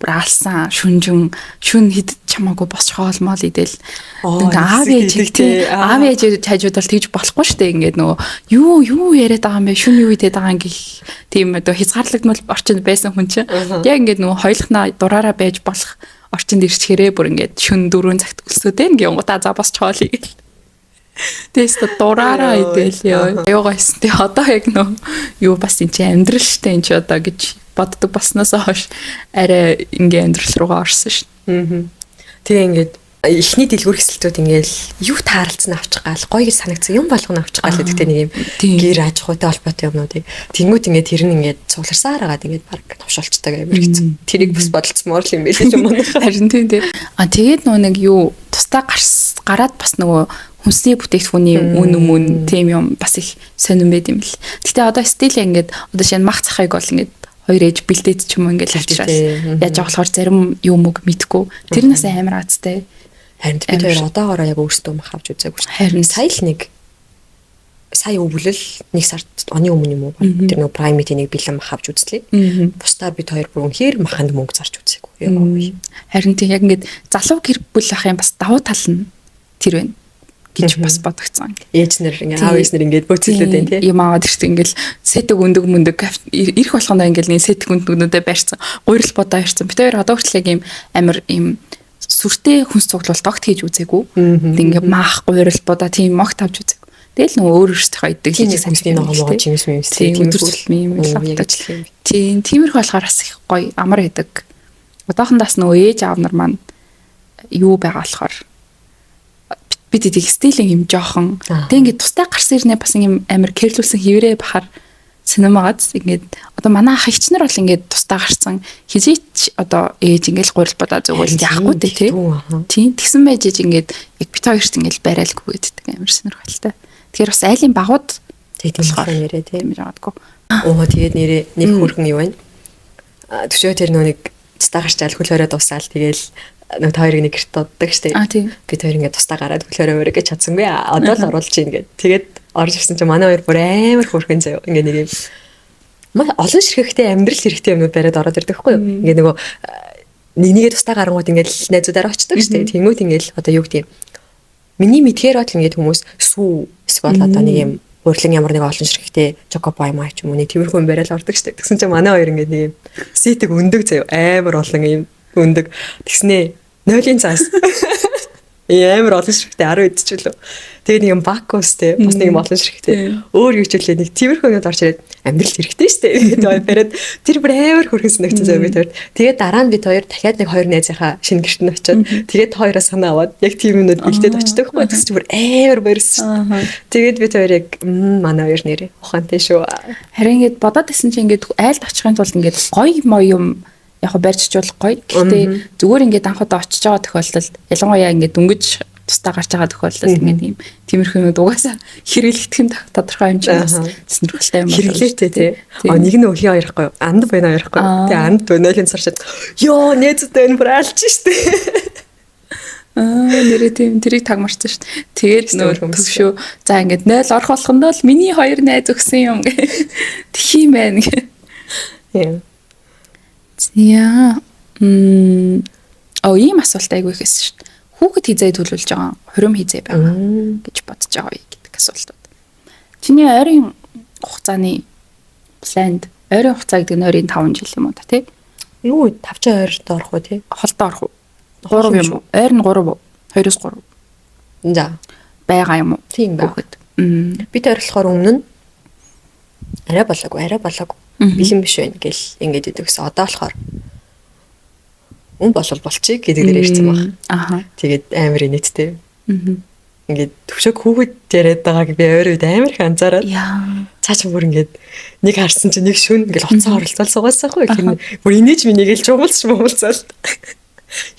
бүр алсан шүнжин шүн хэд чамаагүй босч хоол моол идэл. Аав ээж тий аав ээж хажууд бол тэгж болохгүй штэ ингээд нөгөө юу яриад байгаа юм бэ шүн юу идээд байгаа юм гэх тийм одоо хязгаарлагдмал орчинд байсан хүн чинь яг ингээд нөгөө хоёулахнаа дураараа байж болох орчинд ирчихээрээ бүр ингээд шүн 4 цагт өлсөөд ээ гингуудаа за босч хоол игээл. Тэгээс дураараа идэл ёо. Аюу гойсон. Тэг одоо яг нөө юу бас эн чинь амьдрал штэ эн чи одоо гэж боддог болсноос хойш арай ингээ амьдрал руугаа орсон шин. Тэгээ ингээд эхний дэлгүүр хэсэлтүүд ингээл юу тааралцсан авчих гал гоё гэж санагдсан юм болгоно авчих гал гэдэгтэй нэг юм гэр аж ахуйтай холбоотой юмнуудыг тэнгуут ингээд тэр нь ингээд цугларсаар агаад ингээд баг товшолчтой амар хэцүү. Тэрийг бас бодолцмоор л юм байлээ ч юм уу. Харин тийм тийм. А тэгээд нөгөө нэг юу тусдаа гараад бас нөгөө хүнсний бүтээгдэхүүний үн өмнө тийм юм бас их сонирн байд юм л. Гэтэ одоо стил ингээд одоо шинэ мах цахыг бол ингээд хоёр ээж бэлдээд ч юм уу ингээд авчирал. Яаж болохоор зарим юм үг мэдгүй. Тэр нас амар азтай. Харин бид хоёр одоогоороо яг өөрсдөө мах авч үзээгүй шүү. Харин сая л нэг сая өвлөл нэг сард оны өмнө юм уу? Тэр нэг Primate-ийн нэг бэлэн мах авч үзлээ. Бусдаар бид хоёр бүр үнэхээр маханд мөнгө зарч үзээгүй. Харин тийм яг ингээд залуу гэр бүл ах юм бас давуу тал нь тэр байна гэж бас бодогцсон. Ээж нар ингээд аав ээж нар ингээд бөөцөлдөд байна тий. Юм аваад ирсэн ингээд сэтэг өндөг мөндөг ирэх болгоно ингээд нэг сэтэг өндөгнүүдээ барьсан. Гуйрал бодоо ирсэн. Бид хоёр одоо хүртэл яг ийм амар ийм сүртэй хүнс цуглуулалт огт хийж үзээгүй. Тэг ингээ маах гуйрал будаа тийм огт авч үзээгүй. Тэгэл нөгөө өөр өөрсдийнхөө идэг л хүнсний ногоо могоо чимс мэмс тийм өдөржил юм л автаж. Тийм тиймэрхүү болохоор бас их гоё амар байдаг. Одоохондоос нөгөө ээж аав нар маань юу байгаа болохоор бид эдийг стилийн юм жоохон. Тэг ингээ тустай гарсан ирнэ бас юм амар кэрлүүлсэн хэврээ бахар сонирмагаад ингээд одоо манай ах эгч нар бол ингээд тусдаа гарсан хизээч одоо ээж ингээд гурил бодоо зөвгөл яахгүй дээ тий. Тийм тэгсэн байж ээж ингээд яг бит хоёрт ингээд бариалгүй гэдэг амар сонирхолтой. Тэгэхээр бас айлын багууд тэгдэг болохоор нэрээ тий. Тийм жаадгүй. Оо тэгээд нэрээ нэг хөргөн юу байна. Төшөө тэр нөө нэг тусдаа гарчаал хөл хорой дуусаал тэгэл нэг та хоёрыг нэг гэрт дууддаг штэ. Бид хоёр ингээд тусдаа гараад хөл хорой мөрөг гэж чадсангүй. Одоо л оруулж ийн гэд. Тэгээд орж ирсэн чинь манай хоёр бүр амар хөөрхөн заяа. Ингээ нэг юм олон ширхэгтэй амьдрал хэрэгтэй юмнууд бариад ороод ирдэг байхгүй юу? Ингээ нөгөө нэг нэгээ тусдаа гарангууд ингээд найзуудаараа очдог штэ. Тэнгүүт ингээд одоо юу гэдэг юм. Миний мэдхээр бол ингээд хүмүүс сүү эсвэл одоо нэг юм урилан ямар нэг олон ширхэгтэй чокопай май ч юм уу нэг тиймэрхүү юм бариад ордог штэ. Тэгсэн чинь манай хоёр ингээд нэг юм сэтэг өндөг заяа. Амар олон юм өндөг. Тэгснээ нойлын цаас амар олон ширхэгтэй 10 эд ч үлээ. Тэгээд нэг юм бакус те бас нэг юм олон ширхэгтэй. Өөр юу ч үлээ нэг тиймэрхүү юмуд орж ирээд амьдрал хэрэгтэй штэ. Тэгээд бариад тэр бүр амар хөрхөн санагдсан зав бид хоёр. Тэгээд дараа нь бид хоёр дахиад нэг хоёр найзынхаа шинэ гэрт нь очиод тэгээд хоёроос санаа аваад яг тийм юмнууд бэлдээд очдог байхгүй. Тэгс чи бүр амар баярсан штэ. Тэгээд бид хоёр яг манай хоёр нэрээ ухаантай шүү. Харин ингээд бодоод исэн чинь ингээд айлд очихын тулд ингээд гоё мо юм яг барьж чул гоё. Гэхдээ зүгээр ингээд анх удаа очиж байгаа тохиолдолд ялангуяа ингээд дөнгөж тусдаа гарч байгаа тохиолдолд ингээд ийм тиймэрхүү юмуд угаасаа хэрэглэгдэх нь тодорхой хэмжээнд бас сонирхолтой юм байна. Хэрэглээтэй тий. А нэг нь өхий хоёрохгүй юу? Анд байна хоёрохгүй. Тэгээ анд байна л саршаад ёо нээзтэй энэ бүр алж штэ. Аа нэрээ тийм тэрийг тагмарсан шүү дээ. Тэгээд нөө төвшөө за ингээд 0 орох болгондоо л миний хоёр найз өгсөн юм гэ. Тх юм байна гэ. Тийм. За. Оо ийм асуулт айгүй их байсан шүү дээ. Хүүхэд хизээ төлөвлөж байгаа, хурим хизээ байгаа гэж бодож байгаа вэ гэдэг асуултууд. Чиний ойрын хугацааны планд ойрын хугацаа гэдэг нь ойрын 5 жил юм уу та тий? Юу 5 ойрд орох уу тий? Холдоо орох уу? 3 юм уу? Ойр нь 3 уу? 2-оос 3. За. Байгаа юм уу? Тийм байна. Хүүхэд. Бид ойрлохоор өмнө нь арай болоогүй, арай болоогүй. Бэлэн биш байна гэл ингээд идэг гэсэн. Одоо болохоор үн болол болчих гэдэг дээр ирсэн баг. Аха. Тэгээд амар инээдтэй. Ингээд төвшөг хүүхэд яриад байгааг би ойр үед амар их анзаараад. Цаа чи бүр ингээд нэг харсан чи нэг шүн ингээд уцаа оролцоол суугаасан хгүй. Тэр бүр инээж минийгээл чумалц мумалцаал.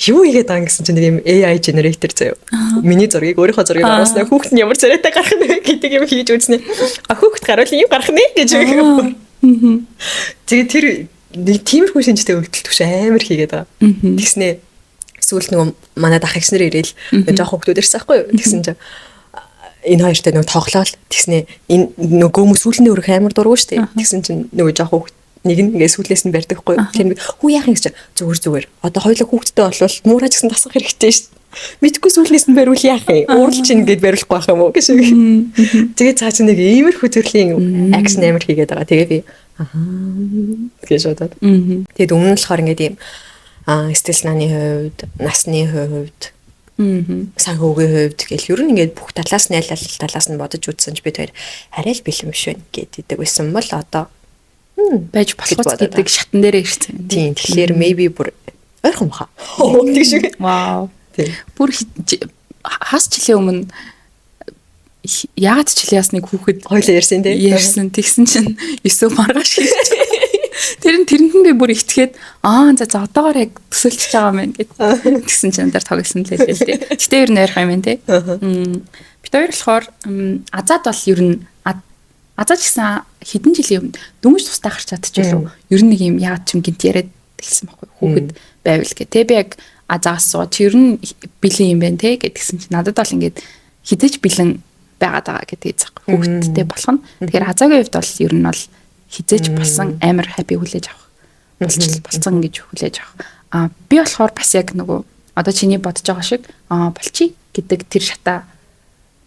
Юу хийгээд байгаа гэсэн чинь нэг юм AI generator заяа. Миний зургийг өөрийнхөө зургийг оруулснаа хүүхэд нь ямар царайтай гарах нь вэ гэдэг юм хийж үзнэ. А хүүхэд гарвал юм гарах нэ гэж юм. Тэгээд тэр нэг тиймэрхүү шинжтэй өвдөлт түвш амар хийгээд байгаа. Тэгснээ сүүлд нөгөө манай дах эгч нар ирээл жоох хүүхдүүд ирсэн байхгүй юу. Тэгсэн чинь энэ хоёртой нөгөө тоглоол тэгснээ энэ нөгөө гөмө сүүлэндээ өрөх амар дургу шүү дээ. Тэгсэн чинь нөгөө жоох хүүхд нэг нь ингээ сүүлээс нь барьдаг хгүй. Тэр хүү яах юм гэж зүгээр зүгээр. Одоо хоёулаа хүүхдтэй болвол муураач гэсэн тасах хэрэгтэй шүү дээ. Мэдхгүй сүүлнээс нь бариул яах юм? Уурал чинь ингээд бариулахгүй байх юм уу гэж. Тэгээ цаа чи нэг иймэрхүү төрлийн акшн амар хийгээд байгаа. Тэгээ би аа гэж бодоод. Тэгээд өмнө нь болохоор ингээд ийм стил нааны хувьд, насны хувьд, санхүүгийн хувьд гэл ер нь ингээд бүх талаас нь аль аль талаас нь бодож үзсэн ч бид хоёр арай л бэлэн биш байна гэдэг байсан бол одоо Байж болох гэдэг шатан дээрээ ирсэн юм. Тийм. Тэгэхээр maybe бүр ойрхон баха. Тэг шиг. Вау. Тийм. Бүр хас жилийн өмнө яагаад ч жилийн нэг хүүхэд хоёлаа ярьсан тийм. Ярьсан. Тэгсэн чинь 9 маргааш хийж. Тэр нь тэрэнд нь би бүр итгээд аа за за одоогоор яг төсөөлчихөж байгаа юм байна гэд. Тэгсэн чинь дээр тоглосон л лээ л дээ. Гэтэ ер нь ойрхон юм байна те. Бид хоёр болохоор азад бол ер нь азаа ч гэсэн хэдэн жилийн өмнө дөнгөж тусдаа гарч чадчихлаа. Ер нь нэг юм яагаад ч юм гинт яриад хэлсэн байхгүй хүүхэд байвал гэ. Тэ би яг азаас суу чи ер нь бэлэн юм байна те гэдгсэн чинь надад бол ингээд хизээч бэлэн байгаад байгаа гэдэг зах хүүхэдтэй болох нь. Тэгэхээр азаагийн хувьд бол ер нь бол хизээч болсон амар happy хүлээж авах болцсон гэж хүлээж авах. А би болохоор бас яг нөгөө одоо чиний бодож байгаа шиг а болчих гэдэг тэр шатаа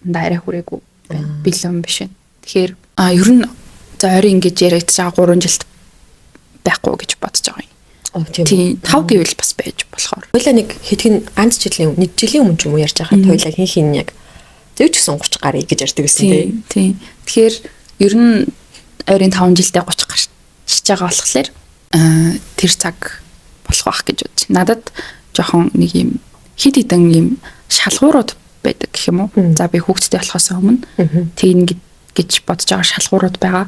арай хүрээгүй байна. Бэлэн биш байна. Тэгэхээр а ер нь за ойрын ингэж яриагч байгаа 3 жилд байхгүй гэж бодож байгаа юм. Тийм 5 гэвэл бас байж болохоор. Хоёлаа нэг хэдхэн ганц жилийн нэг жилийн өмнө ч юм уу ярьж байгаа. Хоёлаа хин хин яг зөв ч гэсэн 30 гарыг гэж ярьдаг гэсэн тийм. Тийм. Тэгэхээр ер нь ойрын 5 жилдээ 30 гарчиж байгаа болохоор тэр цаг болох байх гэж бодож. Надад жоохон нэг юм хид хідэн юм шалгуурууд байдаг гэх юм уу. За би хүүхэдтэй болохоос өмнө тийм гэж бодож байгаа шалгуурууд байгаа.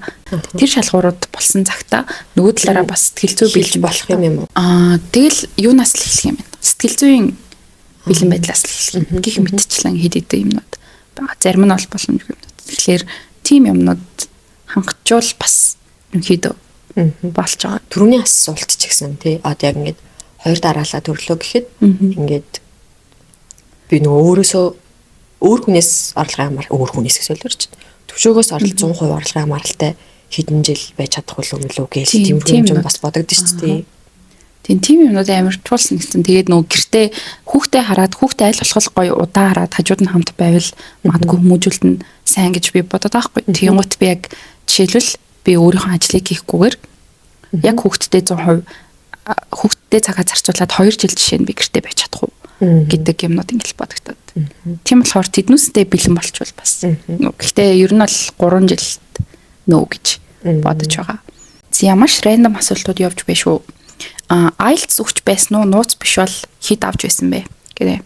Тэр шалгуурууд болсон цагта нөгөө талаараа бас сэтгэл зүй бэлж болох юм юм уу? Аа тэгэл юунаас л эхлэх юм бэ? Сэтгэл зүйн бэлэн байдлаас л эхлэх юм. Гэх мэтчлэн хэд хэдэн юмнууд байгаа. Зарим нь бол боломжгүй юмнууд. Тэгэхээр тийм юмнууд хангачвал бас ерөнхийдөө болж байгаа. Төрөний асуулт ч гэсэн тий. Одоо яг ингээд хоёр дараалал төрлөө гэхэд ингээд би нөгөө өөрөөсөө өөр хүнээс орлогын амар өөр хүнээс гэсэн л өрч төвшөөгөөс орол 100% орлогын хамааралтай хэдэн жил байж чадах болов мөлөө гээл тиймэрхүү юм бас бодогдсон шүү дээ. Тийм тийм юмнууд амар чуулсан гэсэн. Тэгээд нөгөө гэртээ хүүхдээ хараад хүүхдээ аль болох гоё удаан хараад хажууд нь хамт байвал магадгүй хүмүүжүүлэлт нь сайн гэж би бодод байгаа хгүй. Тэгэнгუთ би яг жишээлбэл би өөрийнхөө ажлыг хийхгүйгээр яг хүүхдтэй 100% хүүхдтэй цагаа зарцуулаад 2 жил жишээ нь би гэртээ байж чадах уу гэдэг юмнууд ингээл бодогдоод. Тийм болохоор тэднүүстэй бэлэн болчвол бас. Гэхдээ ер нь бол 3 жилд нөө гэж бодож байгаа. За маш рандом асуултууд явж байна шүү. А IELTS өгч байсан уу? Нууц биш бол хэд авч байсан бэ? Гэнэ.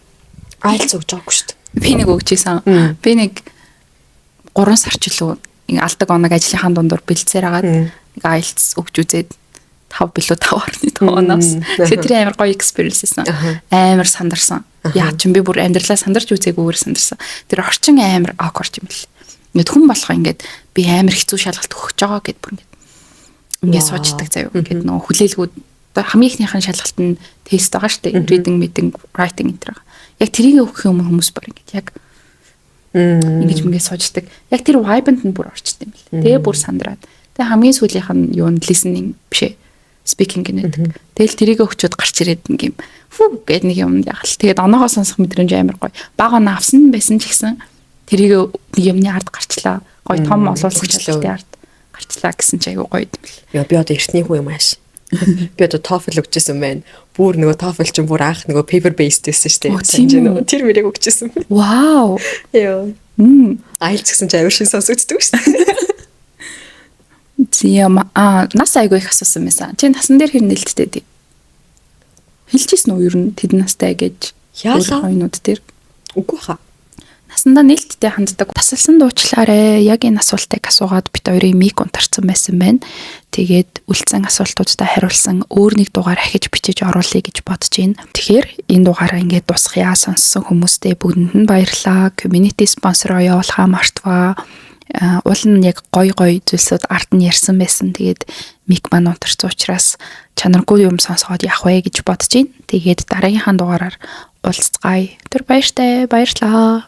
IELTS өгч байгаагүй шүү дээ. Би нэг өгч исэн. Би нэг 3 сар ч лөө алдаг оног ажлынхаа дундуур бэлдсээр агаад нэг IELTS өгч үзээд 5 билүү 5.5 оноос. Тэгэхээр тэр амар гоё experience байсан. Амар сандарсан. Яа ч юм би бүр амьдралаа сандарч үзээгүйгээр сандарсан. Тэр орчин амар awkward юм бэл. Ингээд хүн болохоо ингээд би амар хэцүү шалгалт өгөх гэж байгаа гэд бүр ингээд суучдаг заяа. Ингээд нөгөө хүлээлгүүд хамгийн ихнийхэн шалгалт нь тест байгаа шүү дээ. Reading, meeting, writing энэ төр. Яг тэрийг өгөх юм хүмүүс бүр ингээд яг ингэж мингээ суучдаг. Яг тэр vibe-нд нь бүр орчт юм бэл. Тэгээ бүр сандраад. Тэгээ хамгийн сүүлийнх нь юу н listening биш ээ. Speaking гэнэдэг. Тэгэл тэрийг өгчөөд гарч ирээд нэг юм фүү гэд нэг юм ягаал. Тэгээд оноогоо сонсох мэдрэмж амар гоё. Бага оноо авсан байсан ч гэсэн тэрийг нэг юмны ард гарчлаа. Гоё том олуулсан шалгалтын ард гарчлаа гэсэн чи айгу гоё юм бэл. Яа би одоо эртний хүн юм ааш. Би одоо TOEFL өгчээсэн байна. Бүр нөгөө TOEFL чинь бүр анх нөгөө paper based байсан шүү дээ. Санаж байна уу? Тэр мөрийг өгчээсэн. Вау. Яа. IELTS гэсэн чи амар шин сонсогддог шүү дээ. Зям а нас айгүй их асуусан байсан. Чи насан дээр хэр нээлттэй дээ? Хэлчихсэн үү ер нь тэд настай гэж? Яалаа хоёнууд дээр. Үгүй хаа. Насандаа нээлттэй ханддаг. Тасалсан дуучлаарэ. Яг энэ асуултыг асуугаад бид хоёрын мик унтарсан байсан байна. Тэгээд үлдсэн асуултуудаа хариулсан өөр нэг дугаар ахиж бичиж оруулъя гэж бодож байна. Тэгэхээр энэ дугаараа ингээд дуусгая. Сонссон хүмүүстээ бүгдэнд нь баярлалаа. Community sponsor-оо явуулахаа мартваа. Уул нь яг гой гой зүйлсүүд ард нь ярьсан байсан. Тэгээд мик маань унтарсан учраас чанаргүй юм сонсоход явах вэ гэж бодож байна. Тэгээд дараагийнхаа дугаараар уулзцгаая. Тэр баяртай. Баярлалаа.